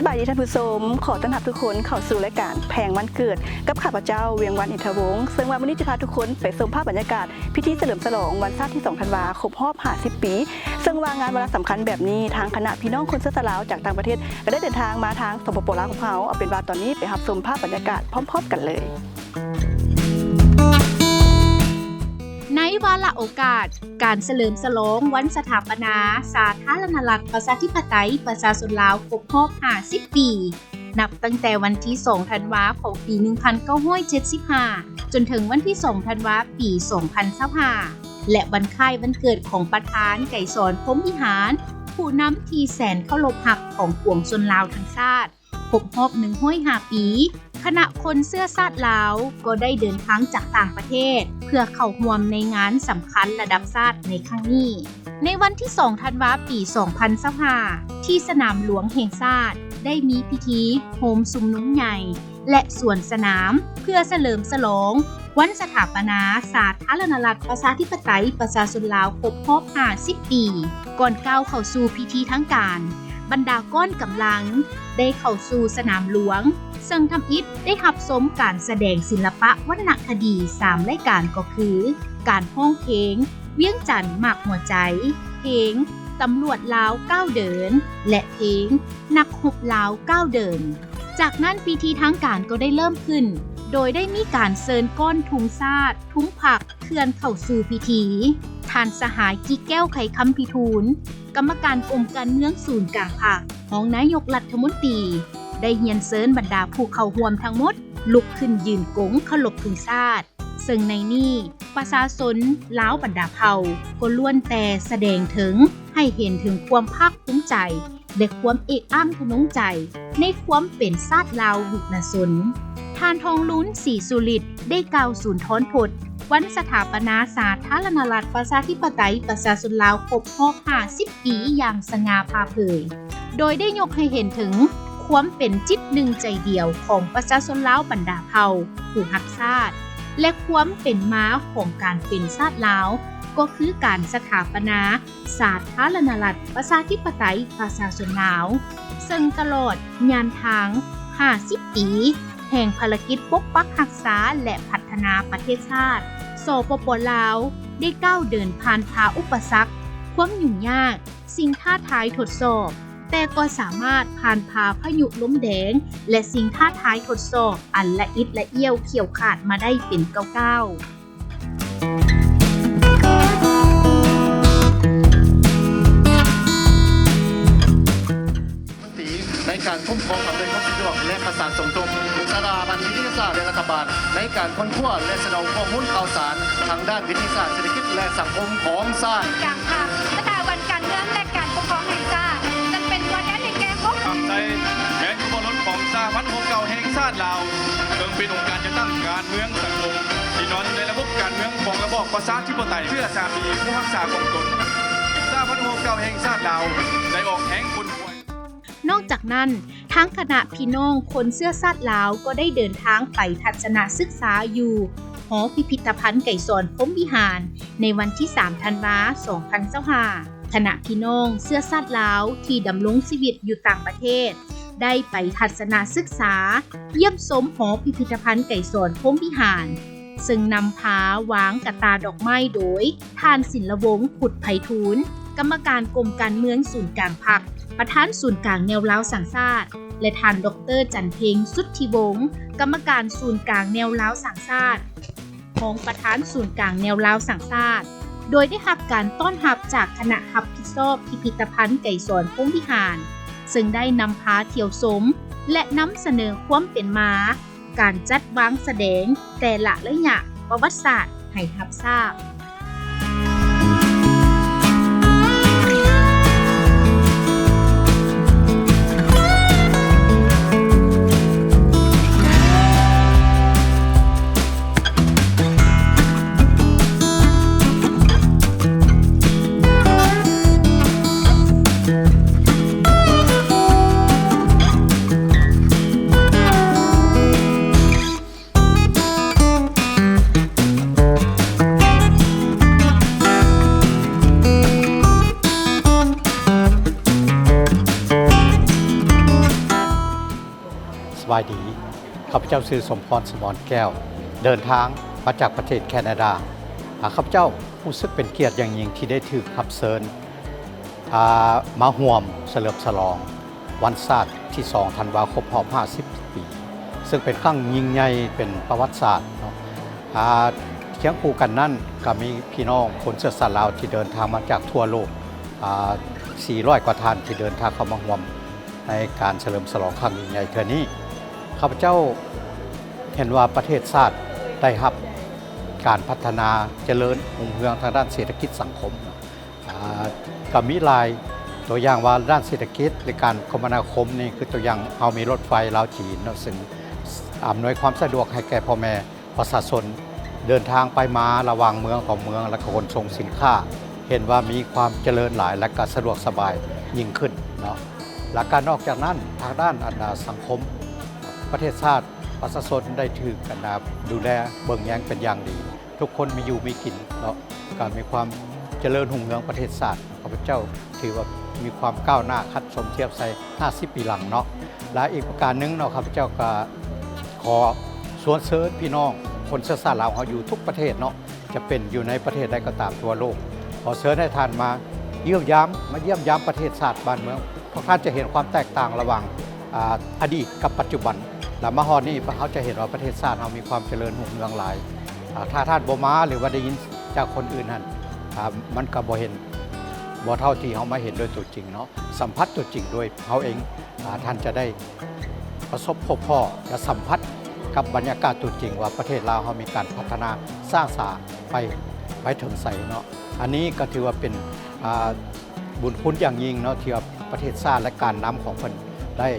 ສະບາຍດີທ່ານຜູ້ຊົມ, ຂໍຕ້ອນຮັບທຸກຄົນເຂົ້າສູ່ລາຍການແພງວັນເກີດ ກັບຂ້າພະເຈົ້າ ວຽງວັນ ອິນທະວົງ ເຊິ່ງວ່າມື້ນີ້ຈະພາທຸກຄົນໄປຊົມພາບບັນຍາກາດພິທີສະເຫຼີມສະຫຼອງວັນຊາດທີສອງທັນວາ ຄົບຮອບຫ້າສິບປີ, ເຊິ່ງວ່າງານວາລະສຳຄັນແບບນີ້ ທາງຄະນະພີ່ນ້ອງຄົນເຊື້ອຊາດລາວຈາກຕ່າງປະເທດ ກໍໄດ້ເດີນທາງມາທາງ ສປປ ລາວ ຂອງເຮົາ. ເອົາເປັນວ່າຕອນນີ້ໄປຮັບຊົມພາບບັນຍາກາດພ້ອມໆກັນເລີຍ. ໃນວາລະໂອກາດການສະເຫຼີມສະຫຼອງວັນສະຖາປະນາສາທາລະນະລັດ ປະຊາທິປະໄຕ ປະຊາຊົນລາວ ຄົບຮອບຫ້າສິບປີ, ນັບຕັ້ງແຕ່ວັນທີສອງທັນວາຂອງປີໜຶ່ງພັນເກົ້າຮ້ອຍເຈັດສິບຫ້າ ຈົນເຖິງວັນທີສອງທັນວາປີສອງພັນຊາວຫ້າ ແລະ ວັນຄ້າຍວັນເກີດຂອງປະທານໄກສອນ ພົມວິຫານ ຜູ້ນຳທີ່ແສນເຄົາລົບຮັກຂອງປວງຊົນລາວທັງຊາດ ຄົບຮອບໜຶ່ງຮ້ອຍຫ້າປີ, ຄະນະຄົນເຊື້ອຊາດລາວກໍໄດ້ເດີນທາງຈາກຕ່າງປະເທດ ເພື່ອເຂົ້າຮ່ວມໃນງານສຳຄັນລະດັບຊາດໃນຄັ້ງນີ້. ໃນວັນທີສອງທັນວາປີສອງພັນຊາວຫ້າ ທີ່ສະໜາມຫຼວງແຫ່ງຊາດ ໄດ້ມີພິທີໂຮມຊຸມນຸມໃຫຍ່ ແລະ ສວນສະໜາມ ເພື່ອສະເຫຼີມສະຫຼອງວັນສະຖາປະນາສາທາລະນະລັດ ປະຊາທິປະໄຕ ປະຊາຊົນລາວ ຄົບຮອບຫ້າສິບປີ. ກ່ອນກ້າວເຂົ້າສູ່ພິທີທາງການ, ບັນດາກ້ອນກຳລັງໄດ້ເຂົ້າສູ່ສະໜາມຫຼວງ, ເຊິ່ງທຳອິດໄດ້ຮັບຊົມການສະແດງສິລະປະວັນນະຄະດີສາມລາຍການ ກໍຄື ການຮ້ອງເພງ ວຽງຈັນໝາກຫົວໃຈ, ເພງ ຕຳຫຼວດລາວກ້າວເດີນ ແລະ ເພງ ນັກຮົບລາວກ້າວເດີນ. ຈາກນັ້ນພິທີທາງການກໍໄດ້ເລີ່ມຂຶ້ນ, ໂດຍໄດ້ມີການເຊີນກ້ອນທຸງຊາດ, ທຸງພັກ ເຄື່ອນເຂົ້າສູ່ພິທີ. ທ່ານສະຫາຍ ກິແກ້ວ ໄຂຄຳພິທູນ ກຳມະການກົມການເມືອງສູນກາງພັກ, ຮອງນາຍົກລັດຖະມົນຕີ ໄດ້ຮຽນເຊີນບັນດາຜູ້ເຂົ້າຮ່ວມທັງໝົດລຸກຂຶ້ນຢືນກົງເຄົາລົບທຸງຊາດ, ເຊິ່ງໃນນີ້ປະຊາຊົນລາວບັນດາເຜົ່າກໍລ້ວນແຕ່ສະແດງເຖິງ ໃຫ້ເຫັນເຖິງຄວາມພາກພູມໃຈ ແລະ ຄວາມເອກອ້າງທະນົງໃຈໃນຄວາມເປັນຊາດລາວວິລະຊົນ. ທ່ານ ທອງລຸນ ສີສຸລິດ ໄດ້ກ່າວສູນທອນທົດວັນສະຖາປະນາສາທາລະນະລັດ ປະຊາທິປະໄຕ ປະຊາຊົນລາວ ຄົບຮອບຫ້າສິບປີຢ່າງສະຫງ່າຜ່າເຜີຍ, ໂດຍໄດ້ຍົກໃຫ້ເຫັນເຖິງຄວາມເປັນຈິດໜຶ່ງໃຈດຽວຂອງປະຊາຊົນລາວບັນດາເຜົ່າຜູ້ຮັກຊາດ ແລະ ຄວາມເປັນມາຂອງການເປັນຊາດລາວ ກໍຄືການສະຖາປະນາ ສາທາລະນະລັດ ປະຊາທິປະໄຕ ປະຊາຊົນລາວ, ເຊິ່ງຕະຫຼອດຍານທາງຫ້າສິບປີ ແຫ່ງພາລະກິດປົກປັກຮັກສາ ແລະ ພັດທະນາປະເທດຊາດ, ສປປ ລາວ ໄດ້ກ້າວເດີນຜ່ານຜ່າອຸປະສັກ, ຄວາມຫຍຸ້ງຍາກ, ສິ່ງທ້າທາຍທົດສອບ, ແຕ່ກໍສາມາດຜ່ານຜ່າພາຍຸລົມແດງ ແລະ ສິ່ງທ້າທາຍທົດສອບອັນລະອິດລະອ້ຽວຂ້ຽວຂາດມາໄດ້ເປັນກ້າວໆ. ໃນການຄຸ້ມຄອງອຳນວຍຄວາມສະດວກ ແລະ ປະສານສົມທົບ ສະຖາບັນວິທະຍາສາດ ແລະ ລັດຖະບານ ໃນການຄົ້ນຄວ້າ ແລະ ສະເໜີຂໍ້ມູນຂ່າວສານ ທາງດ້ານວິທະຍາສາດ ເສດຖະກິດ ແລະ ສັງຄົມຂອງຊາດ. ກາງພັກ ສະຖາບັນການເມືອງ ແລະ ການປົກຄອງແຫ່ງຊາດ ຈຶ່ງເປັນຕົວແທນໃຫ້ແກ່ພວກ ຄວາມໃດແມ່ນຂະບວນລົດຂອງສະຫະພັນໂຮເກົ່າແຫ່ງຊາດລາວ ເຊິ່ງເປັນອົງການຈັດຕັ້ງການເມືອງສັງຄົມ ທີ່ນອນຢູ່ໃນລະບົບການເມືອງຂອງລະບອບປະຊາທິປະໄຕ ເພື່ອສາມີຜູ້ຮັກສາຂອງຕົນ. ສະຫະພັນໂຮເກົ່າແຫ່ງຊາດລາວ ໄດ້ອອກແຮງຂົນຂວາຍ. ນອກຈາກນັ້ນ, ທາງຄະນະພີ່ນ້ອງຄົນເຊື້ອຊາດລາວກໍໄດ້ເດີນທາງໄປທັດສະນະສຶກສາຢູ່ຫໍພິພິທະພັນໄກສອນ ພົມວິຫານ ໃນວັນທີສາມທັນວາ ສອງພັນຊາວຫ້າ. ຄະນະພີ່ນ້ອງເຊື້ອຊາດລາວທີ່ດຳລົງຊີວິດຢູ່ຕ່າງປະເທດ ໄດ້ໄປທັດສະນະສຶກສາ ຢ້ຽມຊົມຫໍພິພິທະພັນໄກສອນ ພົມວິຫານ ເຊິ່ງນຳພາວາງກະຕ່າດອກໄມ້ໂດຍ ທ່ານ ສິນລະວົງ ພຸດໄພທູນ ກຳມະການກົມການເມືອງສູນກາງພັກ, ປະທານສູນກາງແນວລາວສ້າງຊາດ ແລະ ທ່ານ ດອກເຕີ ຈັນເພັງ ສຸດທິວົງ ກຳມະການສູນກາງແນວລາວສ້າງຊາດ, ຮອງປະທານສູນກາງແນວລາວສ້າງຊາດ, ໂດຍໄດ້ຮັບການຕ້ອນຮັບຈາກຄະນະຮັບຜິດຊອບພິພິທະພັນໄກສອນ ພົມວິຫານ ເຊິ່ງໄດ້ນຳພາທ່ຽວຊົມ ແລະ ນຳສະເໜີຄວາມເປັນມາ ການຈັດວາງສະແດງແຕ່ລະໄລຍະປະຫວັດສາດໃຫ້ຮັບຊາບ. ເຈົ້າຊື່ສົມພອນ ສະໝອນແກ້ວ ເດີນທາງມາຈາກປະເທດແຄນາດາ. ອາ ຂ້າພະເຈົ້າຮູ້ສຶກເປັນກຽດຢ່າງຍິ່ງທີ່ໄດ້ຖືກຮັບເຊີນ ອາ ມາຮ່ວມສະເຫຼີມສະຫຼອງວັນຊາດທີສອງທັນວາ ຄົບຮອບຫ້າສິບປີ ເຊິ່ງເປັນຄັ້ງຍິ່ງໃຫຍ່ ເປັນປະຫວັດສາດເນາະ. ອາ ຄຽງຄູ່ກັນນັ້ນກໍມີພີ່ນ້ອງຄົນເຊື້ອຊາດລາວທີ່ເດີນທາງມາຈາກທົ່ວໂລກ ອາ ສີ່ຮ້ອຍກວ່າທ່ານທີ່ເດີນທາງເຂົ້າມາຮ່ວມໃນການສະເຫຼີມສະຫຼອງຄັ້ງຍິ່ງໃຫຍ່ເທື່ອນີ້. ຂ້າພະເຈົ້າເຫັນວ່າປະເທດຊາດໄດ້ຮັບການພັດທະນາຈະເລີນຮຸ່ງເຮືອງທາງດ້ານເສດຖະກິດສັງຄົມ ອາ ກໍມີຫຼາຍຕົວຢ່າງວ່າດ້ານເສດຖະກິດ ຫຼື ການຄົມມະນາຄົມນີ້ ຄືຕົວຢ່າງເຮົາມີລົດໄຟລາວຈີນເນາະ ເຊິ່ງອຳນວຍຄວາມສະດວກໃຫ້ແກ່ພໍ່ແມ່ ປະຊາຊົນເດີນທາງໄປມາລະຫວ່າງເມືອງຕໍ່ເມືອງ ແລະ ກໍຂົນສົ່ງສິນຄ້າ ເຫັນວ່າມີຄວາມຈະເລີນຫຼາຍ ແລະ ກໍສະດວກສະບາຍຍິ່ງຂຶ້ນເນາະ. ແລະ ກໍນອກຈາກນັ້ນ ທາງດ້ານ ອັນ ສັງຄົມ ປະເທດຊາດ ປະຊາຊົນໄດ້ຖືກ ອັນ ດູແລເບິ່ງແຍງເປັນຢ່າງດີ ທຸກຄົນມີຢູ່ມີກິນເນາະ ກໍມີຄວາມຈະເລີນຮຸ່ງເຮືອງປະເທດຊາດ. ຂ້າພະເຈົ້າຖືວ່າມີຄວາມກ້າວໜ້າຄັນສົມທຽບໃສ່ຫ້າສິບປີຫຼັງເນາະ. ແລະ ອີກປະການໜຶ່ງເນາະ ຂ້າພະເຈົ້າກໍຂໍຊວນເຊີນພີ່ນ້ອງຄົນເຊື້ອຊາດລາວເຮົາຢູ່ທຸກປະເທດເນາະ ຈະເປັນຢູ່ໃນປະເທດໃດກໍຕາມທົ່ວໂລກ ຂໍເຊີນໃຫ້ທ່ານມາຢ້ຽມຢາມ ມາຢ້ຽມຢາມປະເທດຊາດບ້ານເມືອງ ພວກທ່ານຈະເຫັນຄວາມແຕກຕ່າງລະຫວ່າງ ອາ ອະດີດກັບປັດຈຸບັນ ແລະ ມາຮອດນີ້ເຮົາຈະເຫັນວ່າປະເທດຊາດເຮົາມີຄວາມຈະເລີນຮຸ່ງເຮືອງຫຼາຍ. ອາ ຖ້າທ່ານບໍ່ມາ ຫຼືວ່າໄດ້ຍິນຈາກຄົນອື່ນຫັ້ນ ອາ ມັນກໍບໍ່ເຫັນ ບໍ່ເທົ່າທີ່ເຮົາມາເຫັນດ້ວຍຕົວຈິງເນາະ ສຳຜັດຕົວຈິງໂດຍເຮົາເອງ ອາ ທ່ານຈະໄດ້ປະສົບພົບພໍ້ ແລະ ສຳຜັດກັບບັນຍາກາດຕົວຈິງວ່າປະເທດລາວເຮົາມີການພັດທະນາສ້າງສາໄປ ໄປເຖິງໃສເນາະ. ອັນນີ້ກໍຖືວ່າເປັນ ອາ ບຸນຄຸນຢ່າງຍິ່ງເນາະ ທີ່ວ່າປະເທດຊາດ ແລະ ການນຳຂອງເພິ່ນໄດ້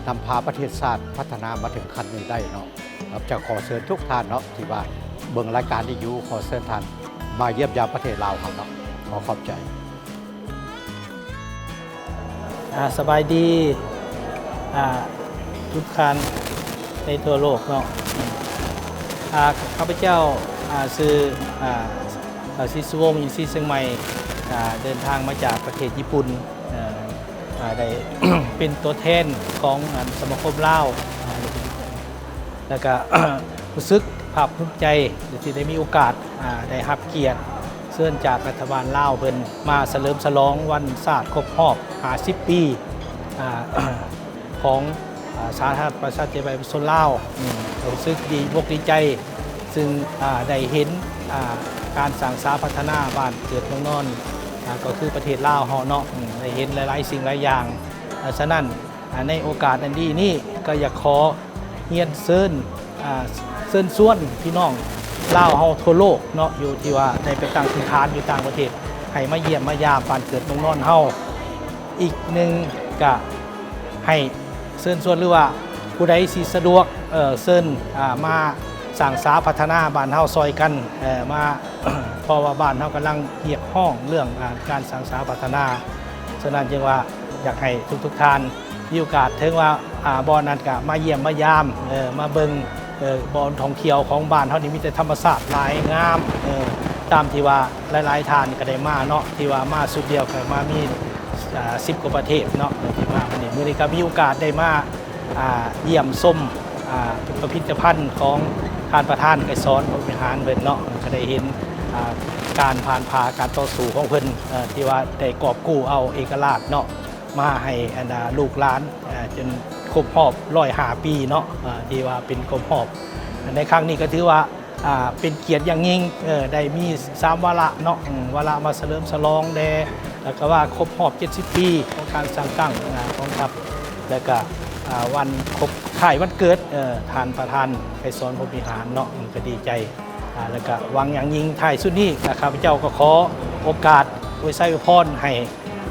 ນຳພາປະເທດຊາດພັດທະນາມາເຖິງຂັ້ນນີ້ໄດ້ເນາະ. ຂ້າພະເຈົ້າຂໍເຊີນທຸກທ່ານເນາະ ທີ່ວ່າເບິ່ງລາຍການນີ້ຢູ່ ຂໍເຊີນທ່ານມາຢ້ຽມຢາມປະເທດລາວເຮົາເນາະ. ຂໍຂອບໃຈ. ອາ ສະບາຍດີ ອາ ທຸກທ່ານໃນທົ່ວໂລກເນາະ. ອາ ຂ້າພະເຈົ້າ ອາ ຊື່ ອາ ອາ ສີສຸວົງ ອິນຊີຊຽງໃໝ່ ອາ ເດີນທາງມາຈາກປະເທດຍີ່ປຸ່ນ ອາ ອາ ໄດ້ ເປັນຕົວແທນຂອງ ອັນ ສະມາຄົມລາວ ອາ ແລ້ວກະ ຮູ້ສຶກພາກພູມໃຈທີ່ໄດ້ມີໂອກາດ ອາ ໄດ້ຮັບກຽດເຊີນຈາກລັດຖະບານລາວເພິ່ນມາສະເຫຼີມສະຫຼອງວັນຊາດຄົບຮອບຫ້າສິບປີ ອາ ຂອງ ອາ ສາທາລະນະລັດປະຊາທິປະໄຕປະຊາຊົນລາວ. ອາ ຮູ້ສຶກດີອົກດີໃຈ ຊຶ່ງ ອາ ໄດ້ເຫັນ ອາ ການສ້າງສາພັດທະນາບ້ານເກີດເມືອງນອນ ອາ ກໍຄືປະເທດລາວເຮົາເນາະ ອາ ໄດ້ເຫັນຫຼາຍໆສິ່ງຫຼາຍຢ່າງ. ອາ ສະນັ້ນ ອາ ໃນໂອກາດອັນດີນີ້ ກໍຢາກຂໍຮຽນເຊີນ ອາ ເຊີນຊວນພີ່ນ້ອງລາວເຮົາທົ່ວໂລກເນາະ ຢູ່ທີ່ວ່າໄດ້ໄປຕັ້ງຖິ່ນຖານຢູ່ຕ່າງປະເທດ ໃຫ້ມາຢ້ຽມມາຢາມບ້ານເກີດເມືອງນອນເຮົາອີກໜຶ່ງ. ກະໃຫ້ເຊີນຊວນ ຫຼືວ່າຜູ້ໃດຊິສະດວກ ເອີ ເຊີນ ອາ ມາສ້າງສາພັດທະນາບ້ານເຮົາຊ່ອຍກັນ ເອີ ມາ ເພາະວ່າບ້ານເຮົາກຳລັງຮຽກຮ້ອງເລື່ອງ ອາ ການສ້າງສາພັດທະນາ. ສະນັ້ນຈຶ່ງວ່າຢາກໃຫ້ທຸກໆທ່ານມີໂອກາດ ເຖິງວ່າ ອາ ບໍ່ນັ້ນກະມາຢ້ຽມມາຢາມ ເອີ ມາເບິ່ງ ເອີ ບ່ອນທ່ອງທ່ຽວຂອງບ້ານເຮົານີ້ມີແຕ່ທຳມະຊາດຫຼາຍງາມ ເອີ ຕາມທີ່ວ່າຫຼາຍໆທ່ານກະໄດ້ມາເນາະ ທີ່ວ່າມາຊຸດດຽວກະມາມີ ອາ ສິບກວ່າປະເທດເນາະ ທີ່ມາມື້ນີ້ ມື້ນີ້ກະມີໂອກາດໄດ້ມາ ອາ ຢ້ຽມຊົມ ອາ ພິພິທະພັນຂອງທ່ານປະທານໄກສອນ ພົມວິຫານເພິ່ນເນາະ ກະໄດ້ເຫັນ ອາ ການຜ່ານຜ່າ ການຕໍ່ສູ້ຂອງເພິ່ນ ເອີ ທີ່ວ່າໄດ້ກອບກູ້ເອົາເອກະລາດເນາະ ມາໃຫ້ ອັນ ອາ ລູກຫຼານ ອາ ຈົນຄົບຮອບຮ້ອຍຫ້າປີເນາະ ອາ ທີ່ວ່າເປັນຄົບຮອບໃນຄັ້ງນີ້ ກໍຖືວ່າ ອາ ເປັນກຽດຢ່າງຍິ່ງ ເອີ ໄດ້ມີສາມວາລະເນາະ ອາ ວາລະມາສະເຫຼີມສະຫຼອງແດ່ ແລ້ວກໍວ່າຄົບຮອບເຈັດສິບປີຂອງການສ້າງຕັ້ງ ອາ ກອງທັບ ແລ້ວກໍ ອາ ວັນຄົບທ້າຍວັນເກີດ ເອີ ທ່ານປະທານໄກສອນ ພົມວິຫານເນາະ ກໍດີໃຈ ອາ ແລ້ວກໍຫວັງຢ່າງຍິ່ງ ທ້າຍສຸດນີ້ ຂ້າພະເຈົ້າກໍຂໍໂອກາດອວຍໄຊອວຍພອນໃຫ້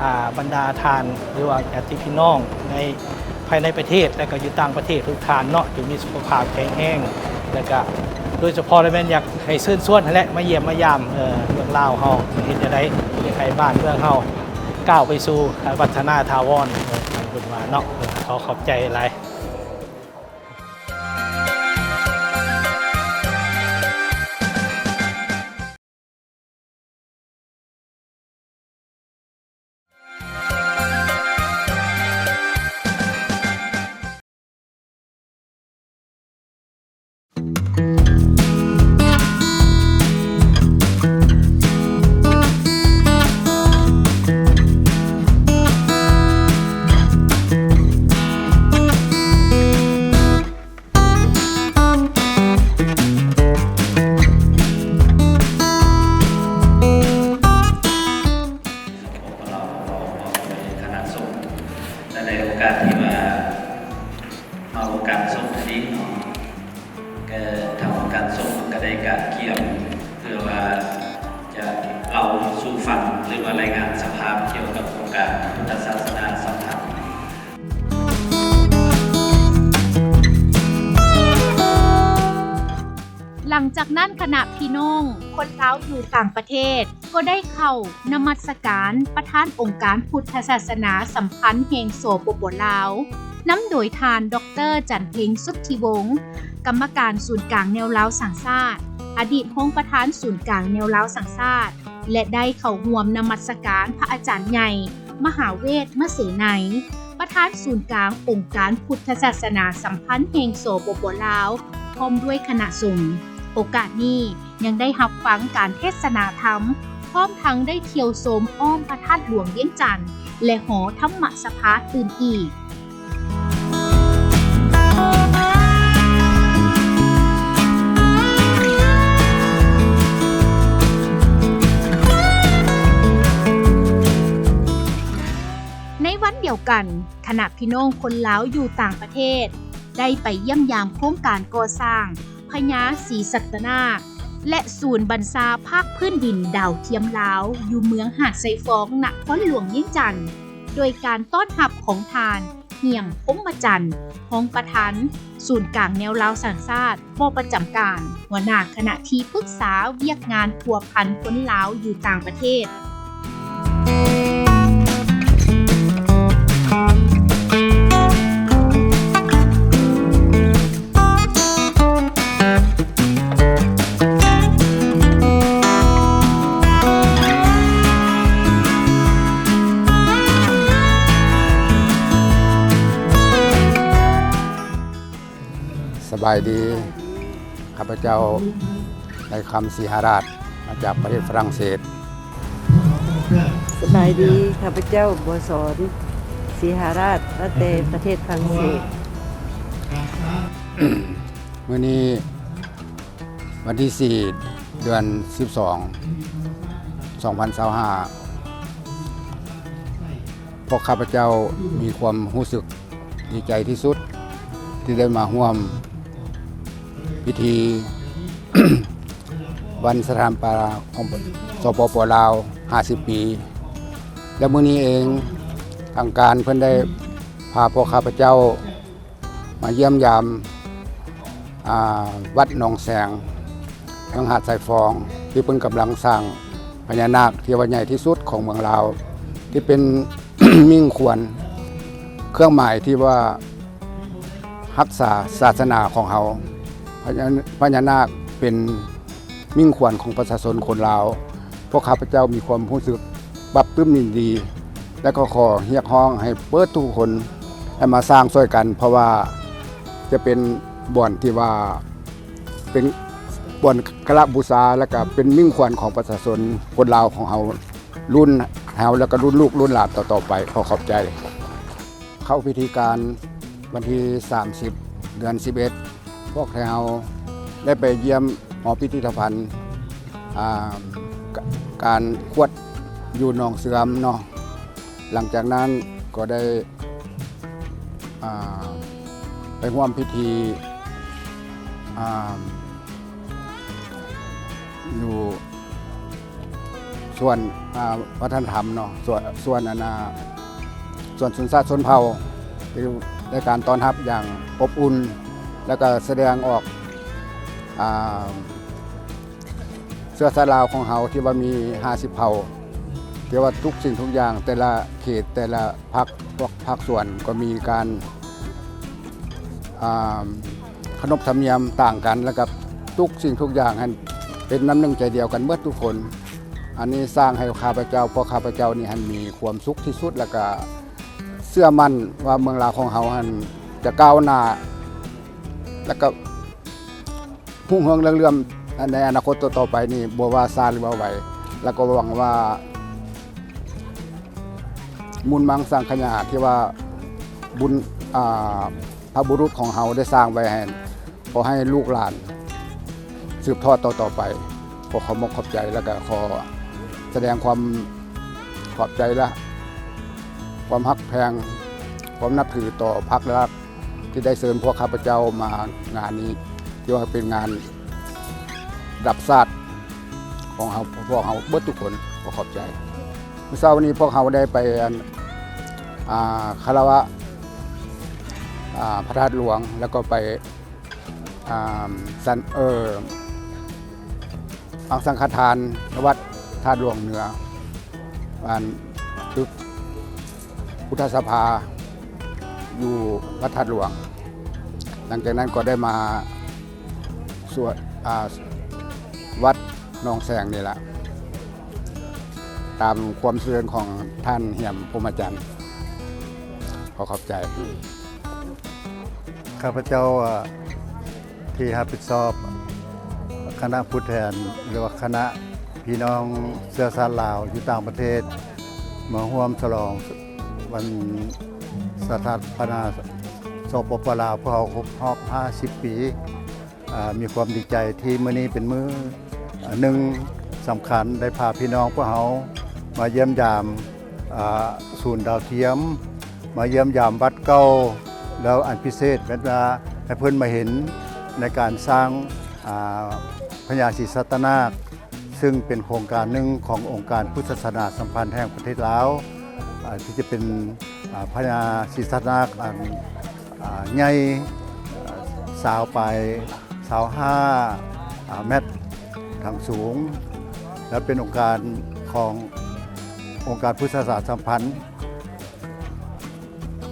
ອາ ບັນດາທ່ານ ຫຼືວ່າຍາດຕິພີ່ນ້ອງໃນ ພາຍໃນປະເທດ ແລະ ກໍຢູ່ຕ່າງປະເທດທຸກທ່ານເນາະ ຈົ່ງມີສຸຂະພາບແຂງແຮງ ແລະ ກໍໂດຍສະເພາະແລ້ວແມ່ນຢາກໃຫ້ເຊີນຊວນຫັ້ນແຫຼະ ມາຢ້ຽມມາຢາມ ເອີ ເມືອງລາວເຮົາ ເຮັດຈັ່ງໃດຢາກໃຫ້ບ້ານເມືອງເຮົາກ້າວໄປສູ່ ອາ ວັດທະນາຖາວອນ ເອີ ເພິ່ນວ່າເນາະ. ເອີ ຂໍຂອບໃຈຫຼາຍ. ການກຽມ ເພື່ອວ່າຈະເລົ່າສູ່ຟັງ ຫຼືວ່າລາຍງານສະພາກ່ຽວກັບໂຄງການພຸດທະສາສະໜາສຳພັນ. ຫຼັງຈາກນັ້ນ ຄະນະພີ່ນ້ອງຄົນລາວຢູ່ຕ່າງປະເທດ ກໍໄດ້ເຂົ້ານະມັດສະການປະທານອົງການພຸດທະສາສະໜາສຳພັນແຫ່ງ ສປປ ລາວ ນຳໂດຍທ່ານ ດອກເຕີ ຈັນເພັງ ສຸດທິວົງ ກຳມະການສູນກາງແນວລາວສ້າງຊາດ, ອະດີດຮອງປະທານສູນກາງແນວລາວສ້າງຊາດ ແລະ ໄດ້ເຂົ້າຮ່ວມນະມັດສະການພະອາຈານໃຫຍ່ ມະຫາເວດ ມະເສໄນ ປະທານສູນກາງອົງການພຸດທະສາສະໜາສຳພັນແຫ່ງ ສປປ ລາວ ພ້ອມດ້ວຍຄະນະສົງ. ໂອກາດນີ້ຍັງໄດ້ຮັບຟັງການເທດສະໜາທຳ, ພ້ອມທັງໄດ້ທ່ຽວຊົມອ້ອມພະທາດຫຼວງວຽງຈັນ ແລະ ຫໍທຳມະສະພາຕື່ມອີກ. ໃນວັນດຽວກັນ, ຄະນະພີ່ນ້ອງຄົນລາວຢູ່ຕ່າງປະເທດ ໄດ້ໄປຢ້ຽມຢາມໂຄງການກໍ່ສ້າງພະຍາສີສັດຕະນາກ ແລະ ສູນບັນຊາພາກພື້ນດິນດາວທຽມລາວ ຢູ່ເມືອງຫາດຊາຍຟອງ ນະຄອນຫຼວງວຽງຈັນ ໂດຍການຕ້ອນຮັບຂອງທ່ານ ຮຽງ ພົມມະຈັນ ຮອງປະທານສູນກາງແນວລາວສ້າງຊາດ ບໍ່ປະຈຳການ ຫົວໜ້າຄະນະທີ່ປຶກສາວຽກງານພົວພັນຄົນລາວຢູ່ຕ່າງປະເທດ. ສະບາຍດີ, ຂ້າພະເຈົ້າ ນາຍຄຳ ສີຫາລາດ ມາຈາກປະເທດຝຣັ່ງເສດ. ສະບາຍດີ, ຂ້າພະເຈົ້າ ບົວສອນ ສີຫາລາດ ມາແຕ່ປະເທດຝຣັ່ງເສດ. ມື້ນີ້ວັນທີສີ່ ເດືອນສິບສອງ ສອງພັນຊາວຫ້າ ພວກຂ້າພະເຈົ້າມີຄວາມຮູ້ສຶກດີໃຈທີ່ສຸດ ທີ່ໄດ້ມາຮ່ວມພິທີວັນສະຖາປະນາຂອງ ສປປ ລາວ ຫ້າສິບປີ ແລະ ມື້ນີ້ເອງ ທາງການເພິ່ນໄດ້ພາພວກຂ້າພະເຈົ້າ ມາຢ້ຽມຢາມ ອາ ວັດໜອງແສງ ເມືອງຫາດຊາຍຟອງ ທີ່ເພິ່ນກຳລັງສ້າງພະຍານາກທີ່ວ່າໃຫຍ່ທີ່ສຸດຂອງເມືອງລາວ ທີ່ເປັນມິ່ງຂວັນ ເຄື່ອງໝາຍທີ່ວ່າຮັກສາສາສະໜາຂອງເຮົາ. ພະຍາ ພະຍານາກເປັນມິ່ງຂວັນຂອງປະຊາຊົນຄົນລາວ. ພວກຂ້າພະເຈົ້າມີຄວາມຮູ້ສຶກປາບປຶ້ມຍິນດີ ແລະ ກໍຂໍຮຽກຮ້ອງໃຫ້ເບິດທຸກຄົນໃຫ້ມາສ້າງຊ່ວຍກັນ, ເພາະວ່າຈະເປັນບ່ອນທີ່ວ່າເປັນບ່ອນກາລະບູຊາ ແລະ ກະເປັນມິ່ງຂວັນຂອງປະຊາຊົນຄົນລາວຂອງເຮົາ ລຸ້ນເຮົາ ແລະ ກະລຸ້ນລູກລຸ້ນຫຼານຕໍ່ໆໄປ. ຂໍຂອບໃຈ. ເຂົ້າພິທີການວັນທີສາມສິບ ເດືອນສິບເອັດ ພວກໄທເຮົາໄດ້ໄປຢ້ຽມຫໍພິພິທະພັນ ອາ ການຂວດຢູ່ໜອງເຊື່ອມເນາະ. ຫຼັງຈາກນັ້ນກໍໄດ້ ອາ ໄປຮ່ວມພິທີ ອາ ຢູ່ສວນ ອາ ວັດທະນະທຳເນາະ ສວນ ສວນ ອັນນ່າ ສວນຊົນຊາດຊົນເຜົ່າ ທີ່ໄດ້ການຕ້ອນຮັບຢ່າງອົບອຸ່ນ ແລ້ວກໍສະແດງອອກ ອາ ເຊື້ອຊາດລາວຂອງເຮົາທີ່ວ່າມີຫ້າສິບເຜົ່າ ທີ່ວ່າທຸກສິ່ງທຸກຢ່າງ ແຕ່ລະເຂດ ແຕ່ລະ ພາກ ພວກພາກສ່ວນກໍມີການ ອ່າ ຂະໜົບທຳນຽມຕ່າງກັນ ແລ້ວກໍທຸກສິ່ງທຸກຢ່າງຫັ້ນເປັນນ້ຳໜຶ່ງໃຈດຽວກັນເໝິດທຸກຄົນ. ອັນນີ້ສ້າງໃຫ້ຂ້າພະເຈົ້າ ພວກຂ້າພະເຈົ້ານີ້ຫັ້ນມີຄວາມສຸກທີ່ສຸດ ແລ້ວກໍເຊື່ອໝັ້ນວ່າເມືອງລາວຂອງເຮົາຫັ້ນຈະກ້າວໜ້າ ແລ້ວກໍ ຮຸ່ງເຮືອງເລື່ອງເຫຼື້ອມໃນອະນາຄົດຕໍ່ໆໄປນີ້ ບໍ່ວ່າຊ້າຫຼືວ່າໄວ ແລ້ວກໍຫວັງວ່າບຸນມັງສັງຂະຍາທີ່ວ່າບຸນ ອ່າ ພະບຸລຸດຂອງເຮົາໄດ້ສ້າງໄວ້ໃຫ້ ຂໍໃຫ້ລູກຫຼານສືບທອດຕໍ່ໆໄປ. ຂໍຂອບອົກຂອບໃຈ ແລ້ວກໍຂໍສະແດງຄວາມຂອບໃຈ ແລະ ຄວາມຮັກແພງ ຄວາມນັບຖືຕໍ່ພັກແລະລັດ ທີ່ໄດ້ເຊີນພວກຂ້າພະເຈົ້າມາງານນີ້ ທີ່ວ່າເປັນງານ ລະດັບຊາດຂອງເຮົາ ພວກເຮົາເບິດທຸກຄົນ. ຂໍຂອບໃຈ. ມື້ເຊົ້ານີ້ພວກເຮົາໄດ້ໄປ ອັນ ອ່າ ຄາລະວະ ອ່າ ພະທາດຫຼວງ ແລ້ວກໍໄປ ອ່າ ສັນ ເອີ ປັງສັງຄະທານນະວັດທາດຫຼວງເໜືອ ອັນ ຕຶກພຸດທະສະພາຢູ່ວັດທາດຫຼວງ. ຫຼັງຈາກນັ້ນກໍໄດ້ມາສວດ ອ່າ ວັດໜອງແສງນີ້ລະ ຕາມຄວາມເຊີນຂອງທ່ານ ເຫືອມ ພົມມະຈັນ. ຂໍຂອບໃຈ. ຂ້າພະເຈົ້າ ເອີ ທີ່ຮັບຜິດຊອບຄະນະຜູ້ແທນ ຫຼືວ່າຄະນະພີ່ນ້ອງເຊື້ອຊາດລາວຢູ່ຕ່າງປະເທດ ມາຮ່ວມສະຫຼອງວັນສະຖາປະນາ ສປປ ລາວ ພວກເຮົາຄົບຮອບຫ້າສິບປີ. ເອີ ມີຄວາມດີໃຈທີ່ມື້ນີ້ເປັນມື້ ເອີ ໜຶ່ງສຳຄັນ ໄດ້ພາພີ່ນ້ອງພວກເຮົາມາຢ້ຽມຢາມ ເອີ ສູນດາວທຽມ, ມາຢ້ຽມຢາມວັດເກົ່າ, ແລ້ວອັນພິເສດແມ່ນວ່າໃຫ້ເພິ່ນມາເຫັນໃນການສ້າງ ອາ ພະຍາສີສັດຕະນາກ ຊຶ່ງເປັນໂຄງການໜຶ່ງຂອງອົງການພຸດທະສາສະໜາສຳພັນແຫ່ງປະເທດລາວ ອາ ທີ່ຈະເປັນ ອາ ພະຍາສີສັດຕະນາກອັນ ອາ ໃຫຍ່ ອາ ຊາວປາຍ ຊາວຫ້າ ອາ ແມັດທາງສູງ ແລະ ເປັນອົງການຂອງອົງການພຸດທະສາສະໜາສຳພັນ.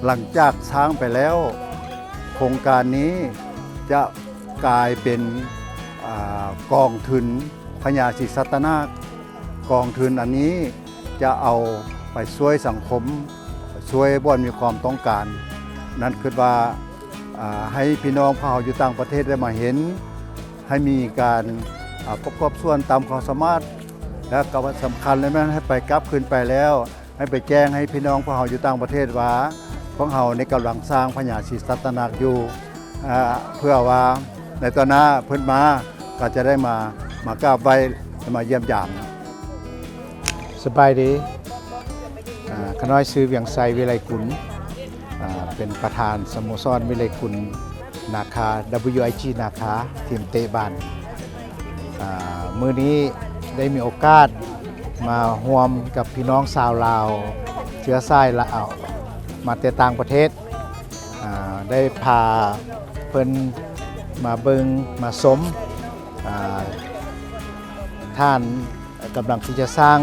ຫຼັງຈາກສ້າງໄປແລ້ວ ໂຄງການນີ້ຈະກາຍເປັນ ອາ ກອງທຶນພະຍາສີສັດຕະນາກ. ກອງທຶນອັນນີ້ຈະເອົາໄປຊ່ວຍສັງຄົມ, ຊ່ວຍບ່ອນມີຄວາມຕ້ອງການ. ນັ້ນຄິດວ່າ ອາ ໃຫ້ພີ່ນ້ອງພວກເຮົາຢູ່ຕ່າງປະເທດໄດ້ມາເຫັນ, ໃຫ້ມີການ ອາ ປະກອບສ່ວນຕາມຄວາມສາມາດ ແລະ ກໍສຳຄັນເລີຍແມ່ນໃຫ້ໄປກັບຄືນໄປແລ້ວ ໃຫ້ໄປແຈ້ງໃຫ້ພີ່ນ້ອງພວກເຮົາຢູ່ຕ່າງປະເທດວ່າ ພວກເຮົານີ້ກຳລັງສ້າງພະຍາສີສັດຕະນາກຢູ່ ອາ ເພື່ອວ່າໃນຕໍ່ໜ້າເພິ່ນມາ ກໍຈະໄດ້ມາ ມາກາບໄຫວ້ ແລະ ມາຢ້ຽມຢາມ. ສະບາຍດີ. ອາ ຂ້ານ້ອຍຊື່ ວຽງໄຊ ວິໄລກຸນ, ອາ ເປັນປະທານສະໂມສອນວິໄລກຸນນາຄາ WIG ນາຄາ ທີມເຕະບານ. ອາ ມື້ນີ້ໄດ້ມີໂອກາດມາຮ່ວມກັບພີ່ນ້ອງຊາວລາວ ເຊື້ອສາຍລາວ ມາແຕ່ຕ່າງປະເທດ, ອາ ໄດ້ພາເພິ່ນມາເບິ່ງມາຊົມ ອາ ທ່ານ ກຳລັງທີ່ຈະສ້າງ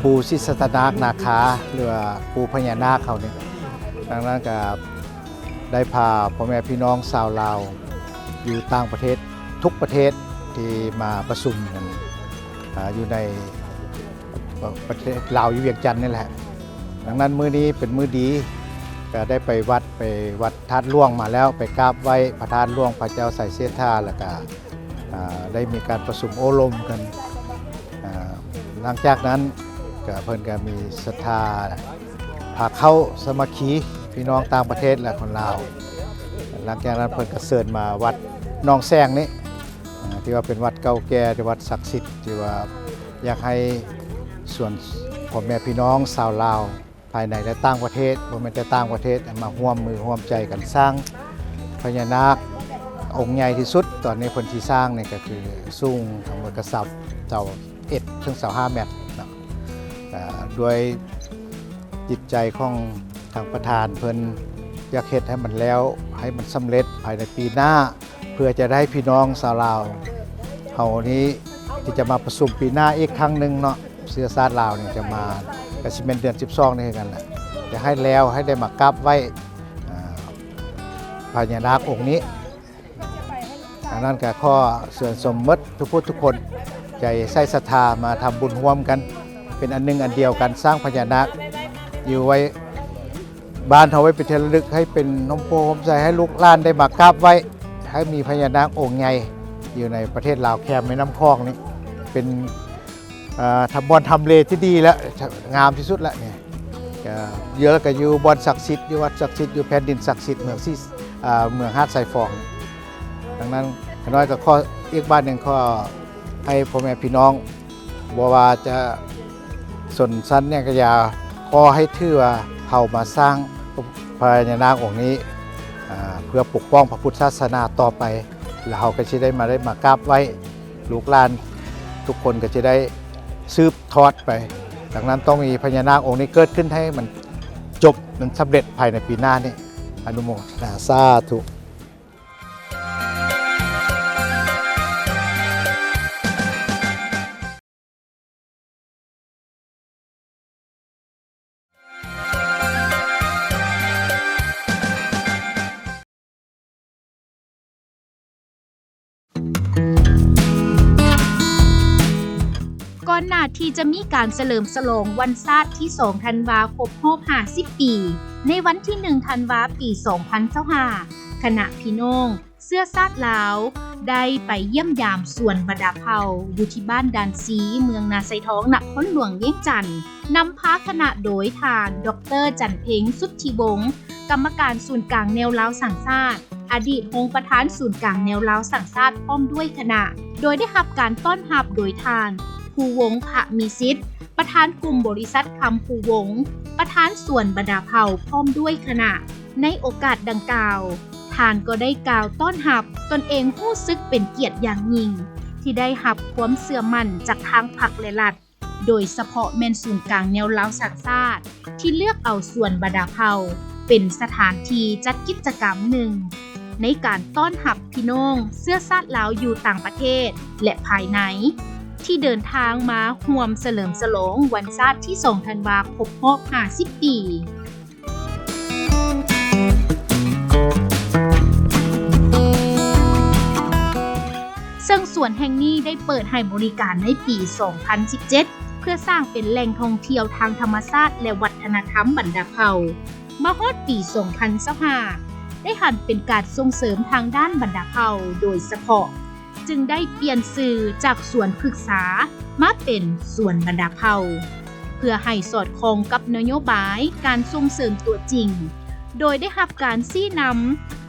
ພູສີສັດຕະນາກນາຄາ ຫຼືວ່າພູພະຍານາກເຮົານີ້. ດັ່ງນັ້ນກໍໄດ້ພາພໍ່ແມ່ພີ່ນ້ອງຊາວລາວຢູ່ຕ່າງປະເທດ ທຸກປະເທດທີ່ມາປະຊຸມກັນ ອາ ຢູ່ໃນ ປະເທດລາວ ຢູ່ວຽງຈັນນີ້ແຫຼະ. ດັ່ງນັ້ນມື້ນີ້ເປັນມື້ດີ ກໍໄດ້ໄປວັດ ໄປວັດທາດຫຼວງມາແລ້ວ, ໄປກາບໄຫວ້ພະທາດຫຼວງ ພະເຈົ້າໄຊເສດຖາ ແລ້ວກໍ ອາ ໄດ້ມີການປະຊຸມໂອ້ລົມກັນ. ອາ ຫຼັງຈາກນັ້ນກໍເພິ່ນກໍມີສັດທາພາເຂົ້າສາມັກຄີພີ່ນ້ອງຕ່າງປະເທດ ແລະ ຄົນລາວ. ຫຼັງຈາກນັ້ນເພິ່ນກໍເຊີນມາວັດໜອງແສງນີ້ ອາ ທີ່ວ່າເປັນວັດເກົ່າແກ່ ເປັນວັດສັກສິດ ທີ່ວ່າຢາກໃຫ້ຊວນພໍ່ແມ່ພີ່ນ້ອງຊາວລາວ ພາຍໃນ ແລະ ຕ່າງປະເທດ, ບໍ່ແມ່ນແຕ່ຕ່າງປະເທດ, ໃຫ້ມາຮ່ວມມືຮ່ວມໃຈກັນສ້າງພະຍານາກອົງໃຫຍ່ທີ່ສຸດ. ຕອນນີ້ເພິ່ນຊິສ້າງນີ້ກໍຄືສູງທັງໝົດກໍຊາວເອັດເຖິງຊາວຫ້າແມັດເນາະ. ອາ ດ້ວຍຈິດໃຈຂອງທາງປະທານເພິ່ນ ຢາກເຮັດໃຫ້ມັນແລ້ວ ໃຫ້ມັນສຳເລັດພາຍໃນປີໜ້າ ເພື່ອຈະໄດ້ພີ່ນ້ອງຊາວລາວເຮົານີ້ ທີ່ຈະມາປະຊຸມປີໜ້າອີກຄັ້ງໜຶ່ງເນາະ, ເຊື້ອຊາດລາວນີ້ຈະມາ ກະຊິແມ່ນເດືອນສິບສອງນີ້ຄືກັນແຫຼະ, ຈະໃຫ້ແລ້ວ ໃຫ້ໄດ້ມາກາບໄຫວ້ ອາ ພະຍານາກອົງນີ້. ດັ່ງນັ້ນກໍຂໍເຊີນຊົມໝົດທຸກຜູ້ທຸກຄົນ ໃຈໃສ່ສັດທາມາທຳບຸນຮ່ວມກັນ ເປັນອັນໜຶ່ງອັນດຽວກັນ, ສ້າງພະຍານາກຢູ່ໄວ້ ບ້ານເຮົາໄວ້ເປັນທີ່ລະລຶກ, ໃຫ້ເປັນຮົ່ມໂພຮົ່ມໄຊ ໃຫ້ລູກຫຼານໄດ້ມາກາບໄຫວ້, ໃຫ້ມີພະຍານາກອົງໃຫຍ່ຢູ່ໃນປະເທດລາວ ແຄມແມ່ນ້ຳຂອງນີ້ ເປັນ ເອີ ທຳບ່ອນທຳເລທີ່ດີ ແລະ ງາມທີ່ສຸດແຫຼະນີ້. ກໍຢູ່ ແລ້ວກໍຢູ່ບ່ອນສັກສິດ, ຢູ່ວັດສັກສິດ, ຢູ່ແຜ່ນດິນສັກສິດ ເມືອງສີ ເອີ ເມືອງຫາດຊາຍຟອງ. ດັ່ງນັ້ນ ຂ້ານ້ອຍກໍຂໍ ອີກບາດໜຶ່ງ ຂໍໃຫ້ພໍ່ແມ່ພີ່ນ້ອງ ບໍ່ວ່າຈະຊົນຊັ້ນຫຍັງກໍຢ່າ, ຂໍໃຫ້ຖືວ່າເຮົາມາສ້າງພະຍານາກອົງນີ້ ອາ ເພື່ອປົກປ້ອງພະພຸດທະສາສະໜາຕໍ່ໄປ, ແລ້ວເຮົາກໍຊິໄດ້ມາ ໄດ້ມາກາບໄຫວ້ ລູກຫຼານທຸກຄົນກໍຈະໄດ້ສືບທອດໄປ. ດັ່ງນັ້ນຕ້ອງມີພະຍານາກອົງນີ້ເກີດຂຶ້ນໃຫ້ມັນຈົບ ມັນສຳເລັດພາຍໃນປີໜ້ານີ້. ອະນຸໂມທະນາສາທຸ. ກ່ອນໜ້າທີ່ຈະມີການສະເຫຼີມສະຫຼອງວັນຊາດທີສອງທັນວາ ຄົບຮອບຫ້າສິບປີ ໃນວັນທີໜຶ່ງທັນວາ ປີສອງພັນຊາວຫ້າ ຄະນະພີ່ນ້ອງ ເຊື້ອຊາດລາວ ໄດ້ໄປຢ້ຽມຢາມສວນບັນດາເຜົ່າ ຢູ່ທີ່ບ້ານດ່ານຊີ ເມືອງນາຊາຍທອງ ນະຄອນຫຼວງວຽງຈັນ, ນຳພາຄະນະໂດຍທ່ານ ດອກເຕີ ຈັນເພັງ ສຸດທິວົງ ກຳມະການສູນກາງແນວລາວສ້າງຊາດ, ອະດີດຮອງປະທານສູນກາງແນວລາວສ້າງຊາດ ພ້ອມດ້ວຍຄະນະ, ໂດຍໄດ້ຮັບການຕ້ອນຮັບໂດຍທ່ານ ພູວົງ ພະມີສິດ ປະທານກຸ່ມບໍລິສັດຄຳພູວົງ, ປະທານສວນບັນດາເຜົ່າ ພ້ອມດ້ວຍຄະນະ. ໃນໂອກາດດັ່ງກ່າວ, ທ່ານກໍໄດ້ກ່າວຕ້ອນຮັບ, ຕົນເອງຮູ້ສຶກເປັນກຽດຢ່າງຍິ່ງ ທີ່ໄດ້ຮັບຄວາມເຊື່ອໝັ້ນຈາກທາງພັກ ແລະ ລັດ, ໂດຍສະເພາະແມ່ນສູນກາງແນວລາວສ້າງຊາດ ທີ່ເລືອກເອົາສວນບັນດາເຜົ່າ ເປັນສະຖານທີ່ຈັດກິດຈະກຳໜຶ່ງ ໃນການຕ້ອນຮັບພີ່ນ້ອງເຊື້ອຊາດລາວຢູ່ຕ່າງປະເທດ ແລະ ພາຍໃນ ທີ່ເດີນທາງມາຮ່ວມສະເຫຼີມສະຫຼອງວັນຊາດທີສອງທັນວາ ຄົບຮອບຫ້າສິບປີ. ເຊິ່ງສວນແຫ່ງນີ້ໄດ້ເປີດໃຫ້ບໍລິການໃນປີສອງພັນສິບເຈັດ ເພື່ອສ້າງເປັນແຫຼ່ງທ່ອງທ່ຽວທາງທຳມະຊາດ ແລະ ວັດທະນະທຳບັນດາເຜົ່າ. ມາຮອດປີສອງພັນຊາວຫ້າ ໄດ້ຫັນເປັນການສົ່ງເສີມທາງດ້ານບັນດາເຜົ່າໂດຍສະເພາະ ຈຶ່ງໄດ້ປ່ຽນຊື່ຈາກສວນພຶກສາມາເປັນສວນບັນດາເຜົ່າ ເພື່ອໃຫ້ສອດຄ່ອງກັບນະໂຍບາຍການສົ່ງເສີມຕົວຈິງ, ໂດຍໄດ້ຮັບການຊີ້ນຳ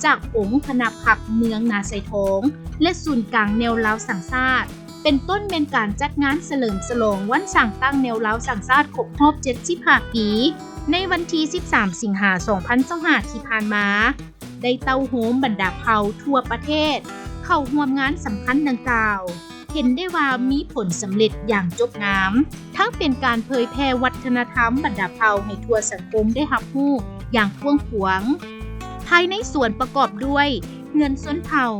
ຈາກອົງຄະນະພັກເມືອງນາຊາຍທອງ ແລະ ສູນກາງແນວລາວສ້າງຊາດ, ເປັນຕົ້ນແມ່ນການຈັດງານສະເຫຼີມສະຫຼອງວັນສ້າງຕັ້ງແນວລາວສ້າງຊາດຄົບຮອບເຈັດສິບຫ້າປີ ໃນວັນທີສິບສາມ ສິງຫາ ສອງພັນຊາວຫ້າ ທີ່ຜ່ານມາ. ໄດ້ເຕົ້າໂຮມບັນດາເຜົ່າທົ່ວປະເທດເຂົ້າຮ່ວມງານສຳຄັນດັ່ງກ່າວ, ເຫັນໄດ້ວ່າມີຜົນສຳເລັດຢ່າງຈົບງາມ, ທັງເປັນການເຜີຍແຜ່ວັດທະນະທຳບັນດາເຜົ່າໃຫ້ທົ່ວສັງຄົມໄດ້ຮັບຮູ້ຢ່າງກວ້າງຂວາງ. ພາຍໃນສວນປະກອບດ້ວຍເຮືອນຊົນເຜົ່າ,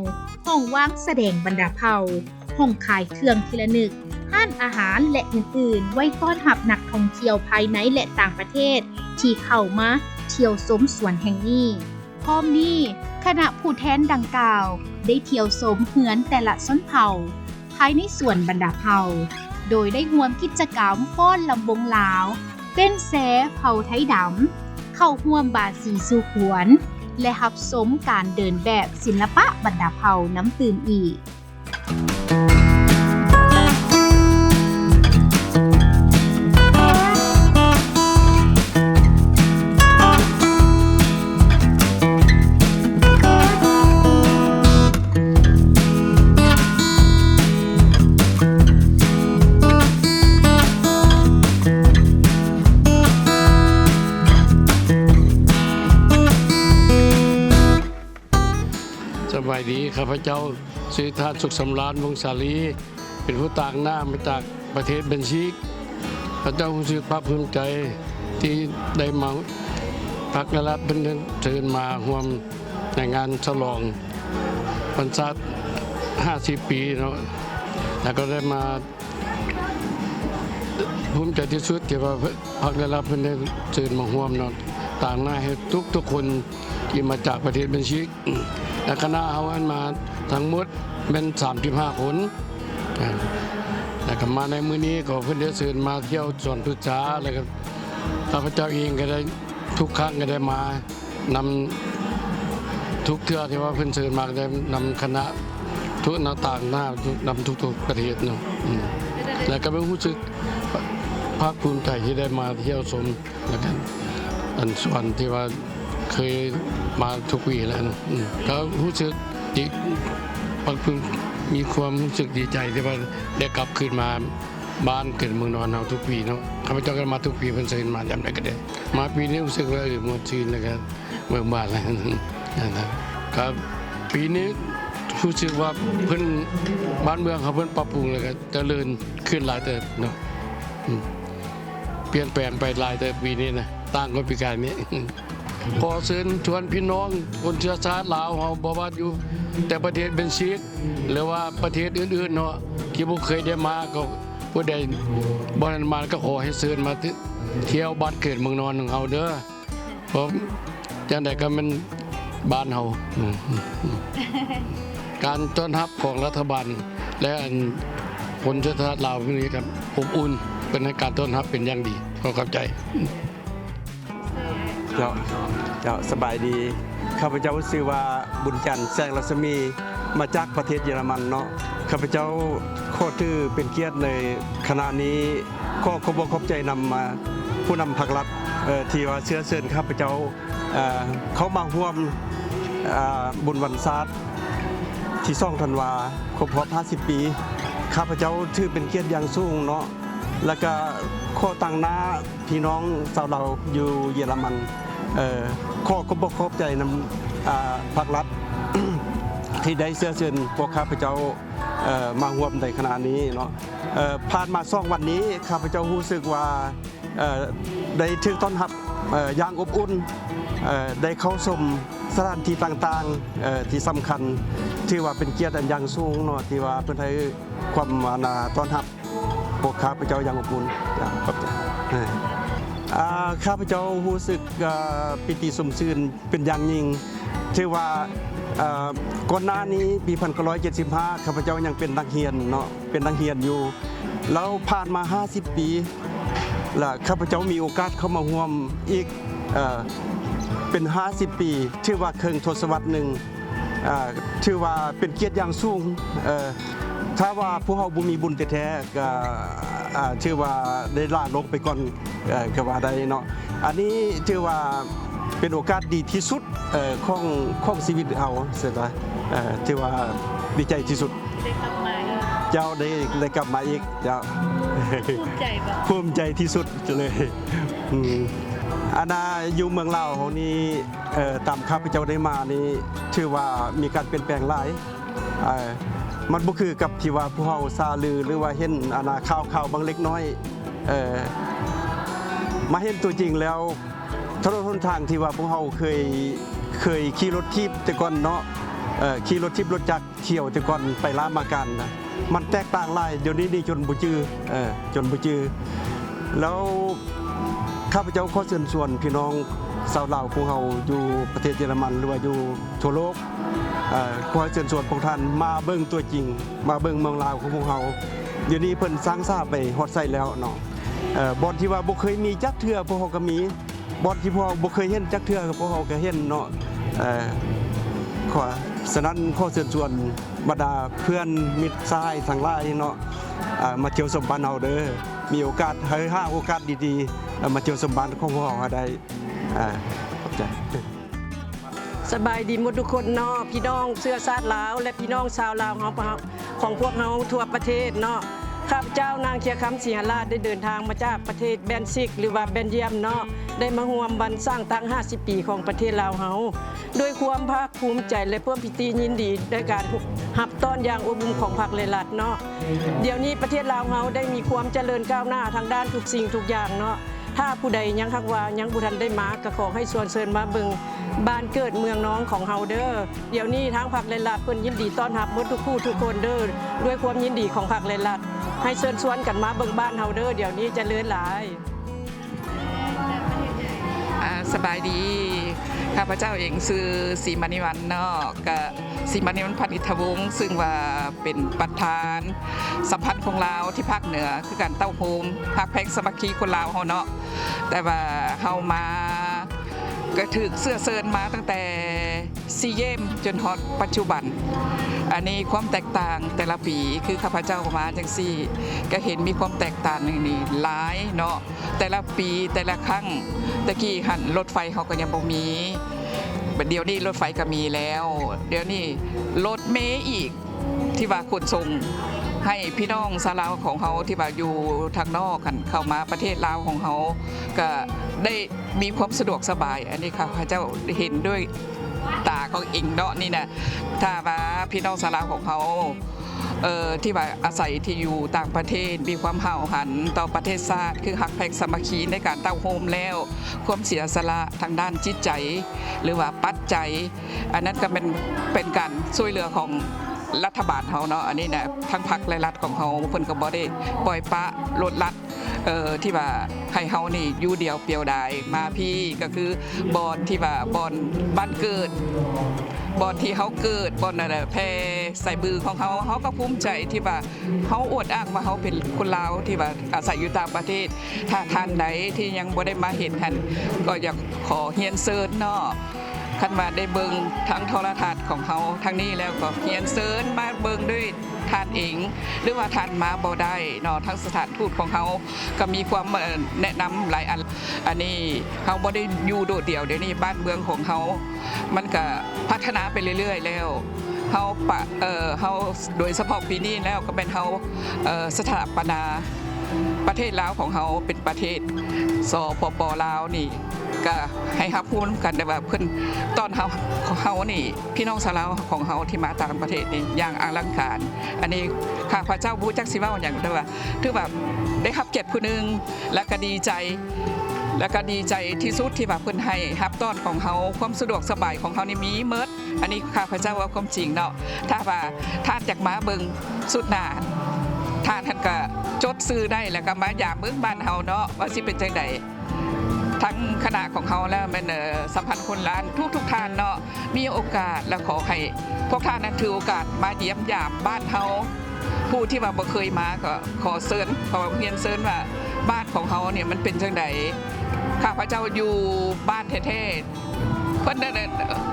ຫ້ອງວາງສະແດງບັນດາເຜົ່າ, ຫ້ອງຂາຍເຄື່ອງທີ່ລະນຶກ, ຮ້ານອາຫານ ແລະ ອື່ນໆ ໄວ້ຕ້ອນຮັບນັກທ່ອງທ່ຽວພາຍໃນ ແລະ ຕ່າງປະເທດທີ່ເຂົ້າມາທ່ຽວຊົມສວນແຫ່ງນີ້. ພ້ອມນີ້, ຄະນະຜູ້ແທນດັ່ງກ່າວໄດ້ທ່ຽວຊົມເຮືອນແຕ່ລະຊົນເຜົ່າພາຍໃນສວນບັນດາເຜົ່າ, ໂດຍໄດ້ຮ່ວມກິດຈະກຳຟ້ອນລຳວົງລາວ, ເຕັ້ນແຊເຜົ່າໄທດຳ, ເຂົ້າຮ່ວມບາສີສູ່ຂວັນ ແລະ ຮັບຊົມການເດີນແບບສິລະປະບັນດາເຜົ່ານຳຕື່ມອີກ. ສະບາຍດີ, ຂ້າພະເຈົ້າຊື່ທ່ານ ສຸກສຳລານ ວົງສາລີ, ເປັນຜູ້ຕາງໜ້າມາຈາກປະເທດເບັນຊີກ. ຂ້າພະເຈົ້າຮູ້ສຶກພາກພູມໃຈທີ່ໄດ້ມາ ພັກ ແລະ ລັດເພິ່ນເຊີນມາຮ່ວມໃນງານສະຫຼອງວັນຊາດຫ້າສິບປີເນາະ, ແລ້ວກໍໄດ້ມາ ພູມໃຈທີ່ສຸດທີ່ວ່າພັກ ແລະ ລັດເພິ່ນໄດ້ເຊີນມາຮ່ວມເນາະ, ຕາງໜ້າໃຫ້ທຸກໆຄົນທີ່ມາຈາກປະເທດເບັນຊີກ ແລະ ຄະນະເຮົາຫັ້ນມາທັງໝົດແມ່ນສາມສິບຫ້າຄົນ. ແລ້ວກໍມາໃນມື້ນີ້ກໍເພິ່ນໄດ້ເຊີນມາທ່ຽວສວນພຶກສາ, ແລ້ວກໍຂ້າພະເຈົ້າເອງກໍໄດ້ ທຸກຄັ້ງກໍໄດ້ມາ ນຳທຸກເທື່ອທີ່ວ່າເພິ່ນເຊີນມາ ກໍໄດ້ນຳຄະນະທຸກ ນຳຕ່າງໜ້ານຳທຸກໆປະເທດເນາະ. ອືມ ແລ້ວກໍເປັນຮູ້ສຶກພາກພູມໃຈທີ່ໄດ້ມາທ່ຽວຊົມ ແລ້ວກໍອັນສວນທີ່ວ່າເຄີຍມາທຸກປີແລ້ວເນາະ. ອືມ ກໍຮູ້ສຶກດີ ພາກພູມ ມີຄວາມຮູ້ສຶກດີໃຈທີ່ວ່າໄດ້ກັບຄືນມາ ບ້ານເກີດເມືອງນອນເຮົາທຸກປີເນາະ. ຂ້າພະເຈົ້າກໍມາທຸກປີ, ເພິ່ນເຊີນມາຍາມໃດກໍໄດ້. ມາປີນີ້ຮູ້ສຶກວ່າ ເອີ ມ່ວນຊື່ນ ແລ້ວກໍເມືອງບ້ານແລ້ວ. ກໍປີນີ້ ຮູ້ສຶກວ່າເພິ່ນ ບ້ານເມືອງເຮົາເພິ່ນປັບປຸງ ແລ້ວກໍຈະເລີນຂຶ້ນຫຼາຍເຕີບເນາະ. ອືມ ປ່ຽນແປງໄປຫຼາຍເຕີບປີນີ້ນະ ຕ່າງກວ່າປີກາຍນີ້. ຂໍເຊີນຊວນພີ່ນ້ອງຄົນເຊື້ອຊາດລາວເຮົາ ບໍ່ວ່າຢູ່ແຕ່ປະເທດເບນຊິກ ຫຼືວ່າປະເທດອື່ນໆເນາະ ທີ່ບໍ່ເຄີຍໄດ້ມາ ກໍຜູ້ໃດບໍ່ທັນມາ ກໍຂໍໃຫ້ເຊີນມາ ທ- ທ່ຽວບ້ານເກີດເມືອງນອນຂອງເຮົາເດີ. ເພາະຈັ່ງໃດກໍແມ່ນບ້ານເຮົາ. ການຕ້ອນຮັບຂອງລັດຖະບານ ແລະ ອັນ ຄົນເຊື້ອຊາດລາວນີ້ກໍອົບອຸ່ນ ເພິ່ນໃຫ້ການຕ້ອນຮັບເປັນຢ່າງດີ. ຂໍຂອບໃຈ. ເຈົ້າ ເຈົ້າ ສະບາຍດີ. ຂ້າພະເຈົ້າຊື່ວ່າ ບຸນຈັນ ແສງລັດສະໝີ ມາຈາກປະເທດເຢຍລະມັນເນາະ. ຂ້າພະເຈົ້າຂໍຖືເປັນກຽດໃນຂະນະນີ້ ຂໍຂອບອົກຂອບໃຈນຳ ອາ ຜູ້ນຳພັກລັດ ເອີ ທີ່ວ່າເຊື້ອເຊີນຂ້າພະເຈົ້າ ເອີ ເຂົ້າມາຮ່ວມ ອາ ບຸນວັນຊາດທີສອງທັນວາ ຄົບຮອບຫ້າສິບປີ. ຂ້າພະເຈົ້າຖືເປັນກຽດຢ່າງສູງເນາະ ແລ້ວກະຂໍຕາງໜ້າ ພີ່ນ້ອງຊາວລາວຢູ່ເຢຍລະມັນ ເອີ ຂໍຂອບອົກຂອບໃຈນຳ ອາ ພັກລັດ ທີ່ໄດ້ເຊື້ອເຊີນພວກຂ້າພະເຈົ້າ ເອີ ມາຮ່ວມໃນຂະນະນີ້ເນາະ. ເອີ ຜ່ານມາສອງວັນນີ້ ຂ້າພະເຈົ້າຮູ້ສຶກວ່າ ເອີ ໄດ້ຖືກຕ້ອນຮັບ ເອີ ຢ່າງອົບອຸ່ນ ເອີ ໄດ້ເຂົ້າຊົມສະຖານທີ່ຕ່າງໆ ເອີ ທີ່ສຳຄັນ ຖືວ່າເປັນກຽດອັນຢ່າງສູງເນາະ ທີ່ວ່າເພິ່ນໃຫ້ຄວາມ ອັນ ອາ ຕ້ອນຮັບ ພວກຂ້າພະເຈົ້າຢ່າງອົບອຸ່ນ. ເຈົ້າ ຂອບໃຈ. ເອີ ອາ ຂ້າພະເຈົ້າຮູ້ສຶກ ເອີ ປີຕິຊົມຊື່ນເປັນຢ່າງຍິ່ງ ຖືວ່າ ເອີ ກ່ອນໜ້ານີ້ ປີພັນເກົ້າຮ້ອຍເຈັດສິບຫ້າ ຂ້າພະເຈົ້າຍັງເປັນນັກຮຽນເນາະ ເປັນນັກຮຽນຢູ່ ແລ້ວຜ່ານມາຫ້າສິບປີ ແລະ ຂ້າພະເຈົ້າມີໂອກາດເຂົ້າມາຮ່ວມອີກ ເອີ ເປັນຫ້າສິບປີ ຖືວ່າເຄິ່ງທົດສະວັດໜຶ່ງ. ອ່າ ຖືວ່າເປັນກຽດຢ່າງສູງ. ເອີ ຖ້າວ່າພວກເຮົາບໍ່ມີບຸນແທ້ໆ ກໍ ອ່າ ຖືວ່າໄດ້ລາລົງໄປກ່ອນ ເອີ ກໍວ່າໄດ້ເນາະ. ອັນນີ້ຖືວ່າເປັນໂອກາດດີທີ່ສຸດ ເອີ ຂອງ ຂອງຊີວິດເຮົາ ເຊິ່ງວ່າ ເອີ ຖືວ່າດີໃຈທີ່ສຸດ ໄດ້ກັບມາອີກ. ເຈົ້າ ໄດ້ ໄດ້ກັບມາອີກ. ເຈົ້າ ພູມໃຈບໍ່? ພູມໃຈທີ່ສຸດເລີຍ. ອືມ ອັນນ່າ ຢູ່ເມືອງລາວເຮົານີ້ ເອີ ຕາມຂ້າພະເຈົ້າໄດ້ມານີ້ ຖືວ່າມີການປ່ຽນແປງຫຼາຍ. ເອີ ມັນບໍ່ຄືກັບທີ່ວ່າພວກເຮົາຊາລື ຫຼືວ່າເຫັນ ອັນນ່າ ຂ່າວໆ ບາງເລັກນ້ອຍ. ເອີ ມາເຫັນຕົວຈິງແລ້ວ ຖະໜົນຫົນທາງທີ່ວ່າພວກເຮົາເຄີຍ ເຄີຍຂີ່ລົດຖີບແຕ່ກ່ອນເນາະ ເອີ ຂີ່ລົດຖີບລົດຈັກ ທ່ຽວແຕ່ກ່ອນໄປລາມາການນະ ມັນແຕກຕ່າງຫຼາຍ. ດຽວນີ້ນີ້ຈົນບໍ່ຈື່ ເອີ ຈົນບໍ່ຈື່. ແລ້ວຂ້າພະເຈົ້າຂໍເຊີນຊວນພີ່ນ້ອງຊາວລາວພວກເຮົາຢູ່ປະເທດເຢຍລະມັນ ຫຼືວ່າຢູ່ທົ່ວໂລກ ເອີ ຂໍເຊີນຊວນພວກທ່ານມາເບິ່ງຕົວຈິງ ມາເບິ່ງເມືອງລາວຂອງພວກເຮົາ. ດຽວນີ້ເພິ່ນສ້າງສາໄປຮອດໃສແລ້ວເນາະ ເອີ ບ່ອນທີ່ວ່າບໍ່ເຄີຍມີຈັກເທື່ອ ພວກເຮົາກໍມີ. ບ່ອນທີ່ພວກເຮົາບໍ່ເຄີຍເຫັນຈັກເທື່ອ ພວກເຮົາກໍເຫັນເນາະ. ເອີ ຂໍ ສະນັ້ນ ຂໍເຊີນຊວນບັນດາເພື່ອນມິດສະຫາຍທັງຫຼາຍເນາະ ເອີ ມາທ່ຽວຊົມບ້ານເຮົາເດີ. ມີໂອກາດ ໃຫ້ຫາໂອກາດດີໆ ເອີ ມາທ່ຽວຊົມບ້ານຂອງພວກເຮົາໃຫ້ໄດ້. ເອີ ຂອບໃຈ. ສະບາຍດີໝົດທຸກຄົນເນາະ ພີ່ນ້ອງເຊື້ອຊາດລາວ ແລະ ພີ່ນ້ອງຊາວລາວເຮົາ ຂອງພວກເຮົາທົ່ວປະເທດເນາະ. ຂ້າພະເຈົ້າ ນາງ ເຄຍຄຳ ສີຫະລາດ ໄດ້ເດີນທາງມາຈາກປະເທດແບນຊິກ ຫຼືວ່າແບນຢ້ຽມເນາະ ໄດ້ມາຮ່ວມວັນສ້າງຕັ້ງຫ້າສິບປີຂອງປະເທດລາວເຮົາ ດ້ວຍຄວາມພາກພູມໃຈ ແລະ ຄວາມປີຕິຍິນດີໃນການຮັບຕ້ອນຢ່າງອົບອຸ່ນຂອງພັກ ແລະ ລັດເນາະ. ດຽວນີ້ປະເທດລາວເຮົາໄດ້ມີຄວາມຈະເລີນກ້າວໜ້າທາງດ້ານທຸກສິ່ງທຸກຢ່າງເນາະ. ຖ້າຜູ້ໃດຍັງຫາກວ່າຍັງບໍ່ທັນໄດ້ມາ ກໍຂໍໃຫ້ຊວນເຊີນມາເບິ່ງບ້ານເກີດເມືອງນອນຂອງເຮົາເດີ. ດຽວນີ້ທາງພັກ ແລະ ລັດເພິ່ນຍິນດີຕ້ອນຮັບໝົດທຸກຜູ້ທຸກຄົນເດີ ດ້ວຍຄວາມຍິນດີຂອງພັກ ແລະ ລັດ ໃຫ້ເຊີນຊວນກັນມາເບິ່ງບ້ານເຮົາເດີ. ດຽວນີ້ຈະເລີນຫຼາຍ. ອາ ສະບາຍດີ ຂ້າພະເຈົ້າເອງຊື່ ສີມະນີວັນເນາະ ກະ ສີມະນີວັນ ພັນອິດທະວົງ ຊຶ່ງວ່າເປັນປະທານສຳພັນຂອງລາວທີ່ພາກເໜືອ ຄືການເຕົ້າໂຮມ ຮັກແພງສາມັກຄີຄົນລາວເຮົາເນາະ. ແຕ່ວ່າເຮົາມາ ກໍຖືກເຊື້ອເຊີນມາຕັ້ງແຕ່ຊີເກມຈົນຮອດປັດຈຸບັນ. ອັນນີ້ຄວາມແຕກຕ່າງແຕ່ລະປີ ຄືຂ້າພະເຈົ້າມາຈັ່ງຊີ້ ກໍເຫັນມີຄວາມແຕກຕ່າງນີ້ຫຼາຍເນາະ. ແຕ່ລະປີແຕ່ລະຄັ້ງ ແຕ່ກີ້ຫັ້ນລົດໄຟເຮົາກໍຍັງບໍ່ມີ ບັດດຽວນີ້ລົດໄຟກໍມີແລ້ວ. ດຽວນີ້ລົດເມອີກ ທີ່ວ່າຂົນສົ່ງໃຫ້ພີ່ນ້ອງຊາວລາວຂອງເຮົາທີ່ວ່າຢູ່ທາງນອກຫັ້ນ ເຂົ້າມາປະເທດລາວຂອງເຮົາ ກໍໄດ້ມີຄວາມສະດວກສະບາຍ. ອັນນີ້ຂ້າພະເຈົ້າເຫັນດ້ວຍ ຕາຂອງເອງເນາະ ນີ້ນະ. ຖ້າວ່າພີ່ນ້ອງຊາວລາວຂອງເຮົາ ເອີ ທີ່ວ່າອາໄສທີ່ຢູ່ຕ່າງປະເທດ ມີຄວາມຫ້າວຫັນຕໍ່ປະເທດຊາດ ຄືຮັກແພງສາມັກຄີໃນການເຕົ້າໂຮມແລ້ວ ຄວາມເສຍສະຫຼະທາງດ້ານຈິດໃຈ ຫຼືວ່າປັດໄຈ ອັນນັ້ນກໍແມ່ນເປັນການຊ່ວຍເຫຼືອຂອງລັດຖະບານເຮົາເນາະ. ອັນນີ້ນະ ທາງພັກ ແລະ ລັດຂອງເຮົາ ເພິ່ນກໍບໍ່ໄດ້ປ່ອຍປະລົດລັດ ເອີ ທີ່ວ່າໃຫ້ເຮົານີ້ຢູ່ດຽວປ່ຽວດາຍມາພີ້ ກໍຄືບ່ອນທີ່ວ່າ ບ່ອນບ້ານເກີດ ບ່ອນທີ່ເຮົາເກີດ ບ່ອນນັ້ນແຫຼະ ແຜ່ສາຍມືຂອງເຮົາ. ເຮົາກໍພູມໃຈທີ່ວ່າເຮົາອວດອ້າງວ່າເຮົາເປັນຄົນລາວທີ່ວ່າອາໄສຢູ່ຕ່າງປະເທດ. ຖ້າທ່ານໃດທີ່ຍັງບໍ່ໄດ້ມາເຫັນຫັ້ນ ກໍຢາກຂໍຮຽນເຊີນເນາະ ຄັນວ່າໄດ້ເບິ່ງທາງໂທລະທັດຂອງເຮົາທາງນີ້ແລ້ວ ກໍຮຽນເຊີນມາເບິ່ງດ້ວຍທ່ານເອງ ຫຼືວ່າທ່ານມາບໍ່ໄດ້ເນາະ. ທາງສະຖານທູດຂອງເຮົາກໍມີຄວາມ ເອີ ແນະນຳຫຼາຍອັນ. ອັນນີ້ເຮົາບໍ່ໄດ້ຢູ່ໂດດດຽວ. ດຽວນີ້ບ້ານເມືອງຂອງເຮົາມັນກະພັດທະນາໄປເລື້ອຍໆແລ້ວ. ເຮົາປະ ເອີ ເຮົາ ໂດຍສະເພາະປີນີ້ແລ້ວກໍແມ່ນເຮົາ ເອີ ສະຖາປະນາປະເທດລາວຂອງເຮົາເປັນປະເທດ ສປປ ລາວນີ້ ກະໃຫ້ຮັບຮູ້ນຳກັນໄດ້ວ່າເພິ່ນຕ້ອນຮັບເຮົານີ້ ພີ່ນ້ອງຊາວລາວຂອງເຮົາທີ່ມາຕ່າງປະເທດນີ້ຢ່າງອະລັງການ. ອັນນີ້ຂ້າພະເຈົ້າບໍ່ຈັກຊິເວົ້າຫຍັງ ແຕ່ວ່າຖືວ່າໄດ້ຮັບກຽດຜູ້ໜຶ່ງ ແລ້ວກະດີໃຈ ແລ້ວກະດີໃຈທີ່ສຸດທີ່ວ່າເພິ່ນໃຫ້ຮັບຕ້ອນຂອງເຮົາ. ຄວາມສະດວກສະບາຍຂອງເຮົານີ້ມີໝົດ. ອັນນີ້ຂ້າພະເຈົ້າເວົ້າຄວາມຈິງເນາະ. ຖ້າວ່າທ່ານຢາກມາເບິ່ງສຸດໜ້າ ທ່ານຫັ້ນກະຈົດຊື່ໄດ້ ແລ້ວກະມາຢາມເບິ່ງບ້ານເຮົາເນາະ ວ່າຊິເປັນຈັ່ງໃດ. ທັງຄະນະຂອງເຮົາ ແລະ ແມ່ນ ເອີ ສຳພັນຄົນລ້ານທຸກໆທ່ານເນາະ ມີໂອກາດ ແລະ ຂໍໃຫ້ພວກທ່ານນັ້ນຖືໂອກາດມາຢ້ຽມຢາມບ້ານເຮົາ. ຜູ້ທີ່ວ່າບໍ່ເຄີຍມາກໍຂໍເຊີນ ຂໍຮຽນເຊີນວ່າບ້ານຂອງເຮົານີ້ມັນເປັນຈັ່ງໃດ. ຂ້າພະເຈົ້າຢູ່ບ້ານແທ້ໆ ເພິ່ນນັ້ນ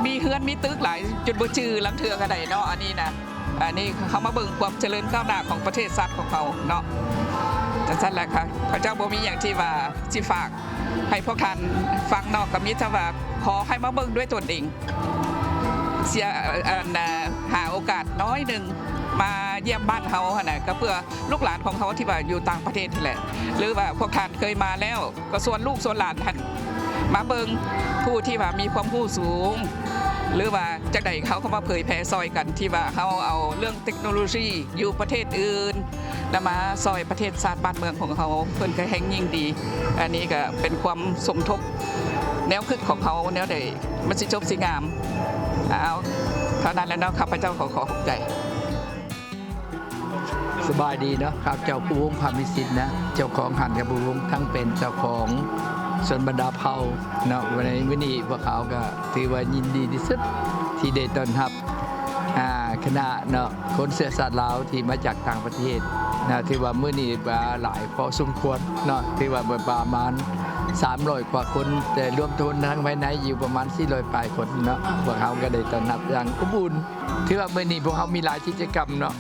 ມີເຮືອນມີຕຶກຫຼາຍຈົນບໍ່ຈື່ ລາງເທື່ອກໍໄດ້ເນາະ. ອັນນີ້ນະ ອັນນີ້ເຮົາມາເບິ່ງຄວາມຈະເລີນກ້າວໜ້າຂອງປະເທດຊາດຂອງເຮົາເນາະ. ຈັ່ງຊັ້ນແຫຼະ ຂ້າພະເຈົ້າບໍ່ມີຫຍັງທີ່ວ່າຊິຝາກໃຫ້ພວກທ່ານຟັງເນາະ ກໍມີແຕ່ວ່າຂໍໃຫ້ມາເບິ່ງດ້ວຍຕົນເອງ ເສຍ ອັນ ຫາໂອກາດໜ້ອຍໜຶ່ງມາຢ້ຽມບ້ານເຮົາຫັ້ນນະ ກໍເພື່ອລູກຫຼານຂອງເຮົາທີ່ວ່າຢູ່ຕ່າງປະເທດຫັ້ນແຫຼະ ຫຼືວ່າພວກທ່ານເຄີຍມາແລ້ວ ກໍຊວນລູກຊວນຫຼານຫັ້ນມາເບິ່ງ ຜູ້ທີ່ວ່າມີຄວາມຮູ້ສູງ ຫຼືວ່າຈັ່ງໃດ ເຮົາກໍມາເຜີຍແຜ່ຊ່ອຍກັນ ທີ່ວ່າເຮົາເອົາເລື່ອງເຕັກໂນໂລຊີຢູ່ປະເທດອື່ນ ແລ້ວມາຊ່ອຍປະເທດຊາດບ້ານເມືອງຂອງເຮົາ ເພິ່ນກໍແຮ່ງຍິ່ງດີ. ອັນນີ້ກໍເປັນຄວາມສົມທົບແນວຄິດຂອງເຮົາ ແນວໃດມັນຊິຈົບຊິງາມ. ເອົາ ເທົ່ານັ້ນແຫຼະເນາະ ຂ້າພະເຈົ້າຂໍຂອບໃຈ. ສະບາຍດີເນາະ ຂ້າພະເຈົ້າ ພູວົງ ພາມວິສິດນະ ເຈົ້າຂອງຮ້ານກະພູວົງ ທັງເປັນເຈົ້າຂອງສວນບັນດາເຜົ່າເນາະ. ໃນມື້ນີ້ພວກເຮົາກໍຖືວ່າຍິນດີທີ່ສຸດທີ່ໄດ້ຕ້ອນຮັບ ອ່າ ຄະນະເນາະ ຄົນເຊື້ອຊາດລາວທີ່ມາຈາກຕ່າງປະເທດນະ. ຖືວ່າມື້ນີ້ວ່າຫຼາຍພໍສົມຄວນເນາະ ຖືວ່າປະມານສາມຮ້ອຍກວ່າຄົນ ແຕ່ລວມທັງພາຍໃນຢູ່ປະມານສີ່ຮ້ອຍປາຍຄົນເນາະ. ພວກເຮົາກໍໄດ້ຕ້ອນຮັບຢ່າງອົບອຸ່ນ. ຖືວ່າມື້ນີ້ພວກເຮົາມີຫຼາຍກິດຈະກຳເນາະ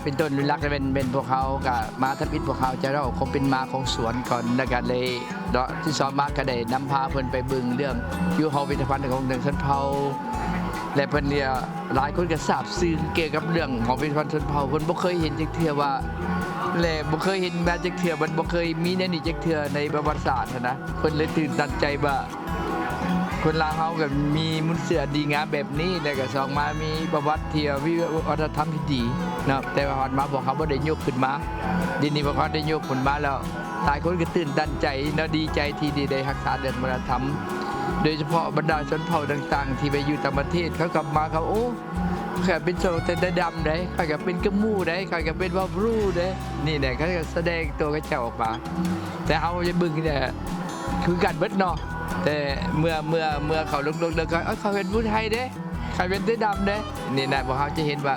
ເປັນຕົ້ນຫຼັກແມ່ນ ແມ່ນພວກເຮົາກະມາທຳອິດ ພວກເຮົາຈະເວົ້າຄວາມເປັນມາຂອງສວນກ່ອນ ແລ້ວກະເລີຍເນາະ ທີ່ສອງມາກະໄດ້ນຳພາເພິ່ນໄປເບິ່ງເລື່ອງຢູ່ຫໍພິພິທະພັນຂອງເລື່ອງຊົນເຜົ່າ ແລະ ເພິ່ນເລີຍ ຫຼາຍຄົນກະຊາບຊື່ກ່ຽວກັບເລື່ອງຫໍພິພິທະພັນຊົນເຜົ່າ ເພິ່ນບໍ່ເຄີຍເຫັນຈັກເທື່ອວ່າ ແລະ ບໍ່ເຄີຍເຫັນມາຈັກເທື່ອ ມັນບໍ່ເຄີຍມີແນວນີ້ຈັກເທື່ອໃນປະຫວັດສາດຫັ້ນນະ. ເພິ່ນເລີຍຕື່ນຕັນໃຈວ່າ ຄົນລາວເຮົາກໍມີມູນເຊື້ອອັນດີງາມແບບນີ້ ແລ້ວກໍສອງມາມີປະຫວັດທີ່ວ່າມີວັດທະນະທຳທີ່ດີເນາະ ແຕ່ວ່າຜ່ານມາພວກເຮົາບໍ່ໄດ້ຍົກຂຶ້ນມາ. ດຽວນີ້ພວກເຮົາໄດ້ຍົກຂຶ້ນມາແລ້ວ ຫຼາຍຄົນກໍຕື່ນຕັນໃຈເນາະ ດີໃຈທີ່ໄດ້ ໄດ້ຮັກສາເລື່ອງວັດທະນະທຳ ໂດຍສະເພາະບັນດາຊົນເຜົ່າຕ່າງໆ ທີ່ໄປຢູ່ຕ່າງປະເທດ ເຂົາກັບມາ ເຂົາ ໂອ້ ຂ້ອຍເປັນໂຊແຕ່ດຳໃດ ຂ້ອຍກໍເປັນກະໝູໃດ ຂ້ອຍກໍເປັນວາບຣູໃດ. ນີ້ແຫຼະ ເຂົາກໍສະແດງຕົວເຂົາເຈົ້າອອກມາ ແຕ່ເຮົາໄປເບິ່ງແຕ່ຄືກັນເບິດເນາະ. ແຕ່ເມື່ອ ເມື່ອ ເມື່ອເຂົາເລິກໆ ເຂົາ ເອີ ເຂົາເປັນຜູ້ໄທເດ້ ເຂົາເປັນແຕ່ດຳເດ້. ນີ້ນະ ພວກເຮົາຈະເຫັນວ່າ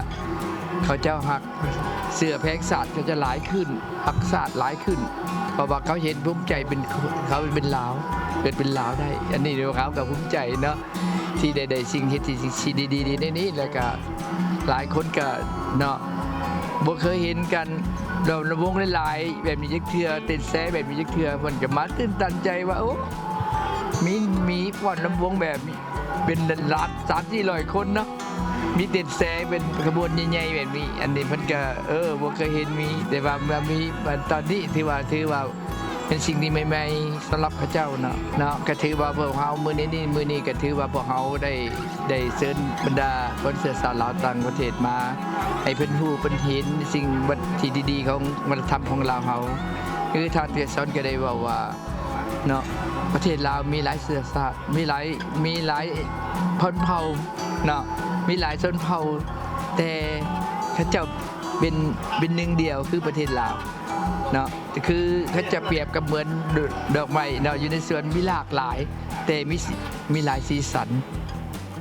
ເຂົາເຈົ້າຮັກເຊື້ອແພງຊາດ ເຂົາຈະຫຼາຍຂຶ້ນ ຮັກຊາດຫຼາຍຂຶ້ນ ເພາະວ່າເຂົາເຫັນພູມໃຈເປັນ ເຂົາເປັນລາວ ເກີດເປັນລາວໄດ້. ອັນນີ້ພວກເຮົາກໍພູມໃຈເນາະ ທີ່ໄດ້ ໄດ້ສິ່ງເຮັດທີ່ ທີ່ດີໆໃນນີ້ ແລ້ວກໍ ຫຼາຍຄົນກະເນາະ ບໍ່ເຄີຍເຫັນການລຳວົງຫຼາຍໆແບບນີ້ຈັກເທື່ອ ເຕັ້ນແຊແບບນີ້ຈັກເທື່ອ ເພິ່ນກະມາຕື່ນຕັນໃຈວ່າ ໂອ້ ມີ ມີຟ້ອນລຳວົງແບບນີ້ ເປັນລ້ານ ສາມສີ່ຮ້ອຍຄົນເນາະ ມີເຕັ້ນແຊເປັນຂະບວນໃຫຍ່ໆແບບນີ້. ອັນນີ້ເພິ່ນກະ ເອີ ບໍ່ເຄີຍເຫັນມີ ແຕ່ວ່າມາມີຕອນນີ້ ຖືວ່າ ຖືວ່າ ປັນສິ່ງທີ່ໃໝ່ໆສຳລັບເຂົາເຈົ້າເນາະ ເນາະ ກໍຖືວ່າພວກເຮົາມື້ນີ້ ມື້ນີ້ກໍຖືວ່າພວກເຮົາໄດ້ ໄດ້ເຊີນບັນດາຄົນເຊື້ອຊາດລາວຕ່າງປະເທດມາ ໃຫ້ເພິ່ນຮູ້ເພິ່ນເຫັນສິ່ງວັດ ທີ່ດີໆຂອງວັດທະນະທຳຂອງລາວເຮົາ. ຄືທ່ານໄກສອນກໍໄດ້ເວົ້າວ່າເນາະ ປະເທດລາວມີຫຼາຍເຊື້ອຊາດ ມີຫຼາຍ ມີຫຼາຍຊົນເຜົ່າເນາະ ມີຫຼາຍຊົນເຜົ່າ ແຕ່ເຂົາເຈົ້າເປັນ ເປັນໜຶ່ງດຽວ ຄືປະເທດລາວເນາະ. ຄືເຂົາເຈົ້າປຽບກັບເໝືອນດອກໄມ້ເນາະ ຢູ່ໃນສວນມີຫຼາກຫຼາຍ ແຕ່ມີ ມີຫຼາຍສີສັນ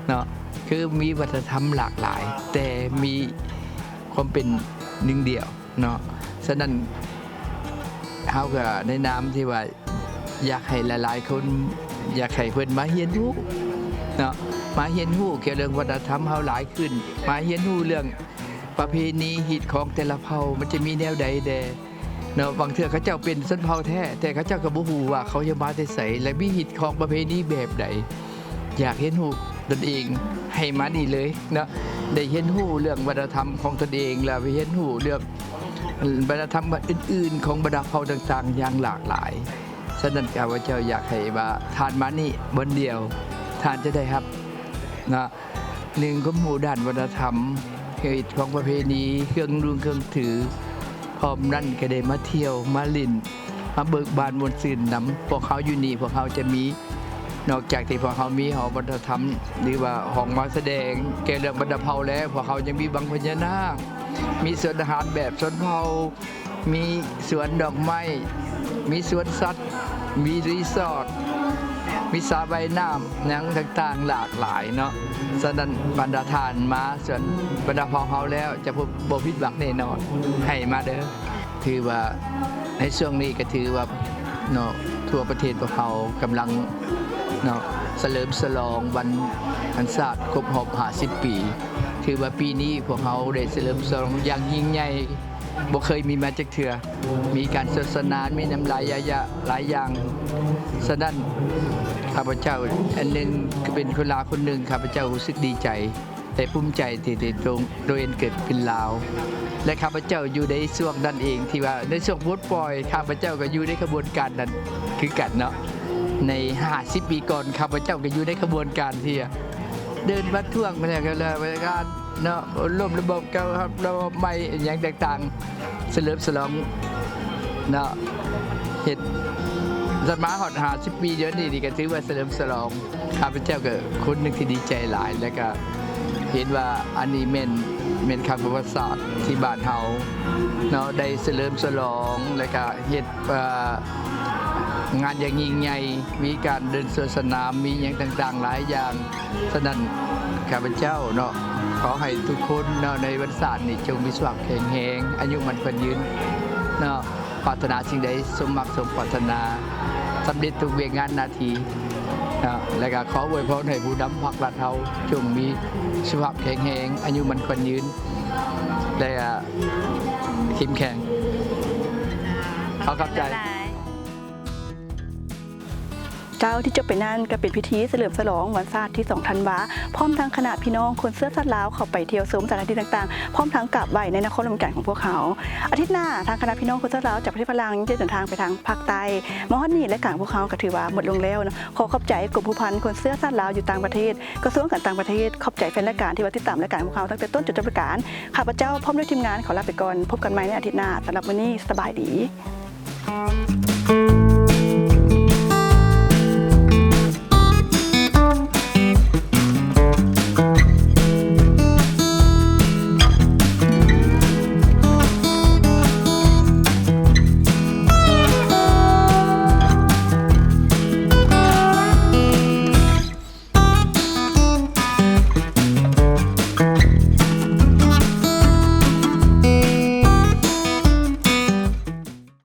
ເນາະ ຄືມີວັດທະນະທຳຫຼາກຫຼາຍ ແຕ່ມີຄວາມເປັນໜຶ່ງດຽວເນາະ. ສະນັ້ນ ເຮົາກໍໃນນາມທີ່ວ່າ ຢາກໃຫ້ຫຼາຍໆຄົນ ຢາກໃຫ້ເພິ່ນມາຮຽນຮູ້ເນາະ ມາຮຽນຮູ້ກ່ຽວເລື່ອງວັດທະນະທຳເຮົາຫຼາຍຂຶ້ນ ມາຮຽນຮູ້ເລື່ອງປະເພນີຮີດຄອງແຕ່ລະເຜົ່າ ມັນຈະມີແນວໃດແດ່ເນາະ. ບາງເທື່ອເຂົາເຈົ້າເປັນຊົນເຜົ່າແທ້ ແຕ່ເຂົາເຈົ້າກໍບໍ່ຮູ້ວ່າເຂົາຈະມາແຕ່ໃສ ແລະ ມີຮີດຄອງປະເພນີແບບໃດ. ຢາກຮຽນຮູ້ຕົນເອງ ໃຫ້ມານີ້ເລີຍເນາະ ໄດ້ຮຽນຮູ້ເລື່ອງວັດທະນະທຳຂອງຕົນເອງ ແລ້ວໄປຮຽນຮູ້ເລື່ອງວັດທະນະທຳອື່ນໆຂອງບັນດາເຜົ່າຕ່າງໆຢ່າງຫຼາກຫຼາຍ. ສະນັ້ນ ຂ້າພະເຈົ້າຢາກໃຫ້ວ່າທ່ານມານີ້ບ່ອນດຽວ ທ່ານຈະໄດ້ຮັບເນາະ ໜຶ່ງ ຄວາມຮູ້ດ້ານວັດທະນະທຳ ຮີດຄອງປະເພນີ ເຄື່ອງນຸ່ງເຄື່ອງຖື ພ້ອມນັ້ນກໍໄດ້ມາທ່ຽວ ມາຫຼິ້ນ ມາເບີກບານມ່ວນຊື່ນນຳ. ພວກເຮົາຢູ່ນີ້ ພວກເຮົາຈະມີ ນອກຈາກທີ່ພວກເຮົາມີຫໍວັດທະນະທຳ ຫຼືວ່າຫ້ອງໝໍສະແດງກ່ຽວເລື່ອງບັນດາເຜົ່າແລ້ວ ພວກເຮົາຍັງມີວັງພະຍານາກ ມີສວນອາຫານແບບຊົນເຜົ່າ ມີສວນດອກໄມ້ ມີສວນສັດ ມີຣີສອດ ມີສະວ່າຍນ້ຳ ຫຍັງຕ່າງໆຫຼາກຫຼາຍເນາະ. ສະນັ້ນ ບັນດາທ່ານມາສວນບັນດາເຜົ່າເຮົາແລ້ວ ຈະບໍ່ຜິດຫວັງແນ່ນອນ ໃຫ້ມາເດີ້. ຖືວ່າໃນຊ່ວງນີ້ກໍຖືວ່າເນາະ ທົ່ວປະເທດພວກເຮົາກຳລັງເນາະ ສະເຫຼີມສະຫຼອງວັນ ວັນຊາດຄົບຮອບຫ້າສິບປີ. ຖືວ່າປີນີ້ພວກເຮົາໄດ້ສະເຫຼີມສະຫຼອງຢ່າງຍິ່ງໃຫຍ່ ບໍ່ເຄີຍມີມາຈັກເທື່ອ ມີການສະໜຸກສະໜານ ມີນຳຫຼາຍຢ່າ ຫຼາຍຢ່າງ. ສະນັ້ນ ຂ້າພະເຈົ້າອັນໜຶ່ງ ກໍເປັນຄົນລາວຄົນໜຶ່ງ ຂ້າພະເຈົ້າຮູ້ສຶກດີໃຈ ແລະ ພູມໃຈທີ່ ທີ່ໂຕ ໂຕເອງເກີດເປັນລາວ ແລະ ຂ້າພະເຈົ້າຢູ່ໃນຊ່ວງນັ້ນເອງ ທີ່ວ່າໃນຊ່ວງປົດປ່ອຍ ຂ້າພະເຈົ້າກໍຢູ່ໃນຂະບວນການນັ້ນຄືກັນເນາະ. ໃນຫ້າສິບປີກ່ອນ ຂ້າພະເຈົ້າກໍຢູ່ໃນຂະບວນການທີ່ເດີນປະທ້ວງ ແລ້ວກໍ ແລ້ວກໍການເນາະ ລົ້ມລະບົບເກົ່າ ລະບົບໃໝ່ ອີຫຍັງຕ່າງໆ ສະເຫຼີມສະຫຼອງເນາະ ເຮັດ ສະມາຮອດຫ້າສິບປີດຽວນີ້ ນີ້ກໍຖືວ່າສະເຫຼີມສະຫຼອງ. ຂ້າພະເຈົ້າກໍຄົນໜຶ່ງທີ່ດີໃຈຫຼາຍ ແລ້ວກໍເຫັນວ່າອັນນີ້ແມ່ນ ແມ່ນຄັ້ງປະຫວັດສາດທີ່ບ້ານເຮົາເນາະ ໄດ້ສະເຫຼີມສະຫຼອງ ແລ້ວກໍເຮັດ ເອີ ງານຢ່າງຍິ່ງໃຫຍ່ ມີການເດີນສວນສະໜາມ ມີຫຍັງຕ່າງໆຫຼາຍຢ່າງ. ສະນັ້ນ ຂ້າພະເຈົ້າເນາະ ຂໍໃຫ້ທຸກຄົນເນາະ ໃນວັນຊາດນີ້ ຈົ່ງມີສຸຂະພາບແຂງແຮງ ອາຍຸໝັ້ນຂວັນຍືນເນາະ ປາດຖະໜາສິ່ງໃດສົມມັກສົມປາດຖະໜາ ສຳເລັດທຸກວຽກງານໜ້າທີ່ເນາະ. ແລ້ວກໍຂໍອວຍພອນໃຫ້ຜູ້ນຳພັກລັດເຮົາ ຈົ່ງມີສຸຂະພາບແຂງແຮງ ອາຍຸໝັ້ນຂວັນຍືນ ແລະ ເຂັ້ມແຂງ. ຂໍຂອບໃຈ. ເຈົ້າ ທີ່ຈົບໄປນັ້ນກໍເປັນພິທີສະເຫຼີມສະຫຼອງວັນຊາດທີສອງທັນວາ ພ້ອມທັງຄະນະພີ່ນ້ອງຄົນເຊື້ອຊາດລາວເຂົ້າໄປທ່ຽວຊົມສະຖານທີ່ຕ່າງໆ ພ້ອມທັງກາບໄຫວ້ໃນນະຄອນຫຼວງວຽງຈັນຂອງພວກເຮົາ. ອາທິດໜ້າ ທາງຄະນະພີ່ນ້ອງຄົນເຊື້ອຊາດລາວຈາກປະເທດຝຣັ່ງຈະເດີນທາງໄປທາງພາກໃຕ້. ມາຮອດນີ້ ລາຍການຂອງພວກເຮົາກໍຖືວ່າໝົດລົງແລ້ວເນາະ. ຂໍຂອບໃຈກົມພົວພັນຄົນເຊື້ອຊາດລາວຢູ່ຕ່າງປະເທດ ກະຊວງການຕ່າງປະເທດ. ຂອບໃຈແຟນລາຍການທີ່ວ່າຕິດຕາມລາຍການຂອງພວກເຮົາຕັ້ງແຕ່ຕົ້ນຈົນຈົບລາຍການ. ຂ້າພະເຈົ້າພ້ອມດ້ວຍທີມງານຂໍລາໄປກ່ອນ. ພົບກັນໃໝ່ໃນອາທິດໜ້າ. ສຳລັບມື້ນີ້ ສະບາຍດີ.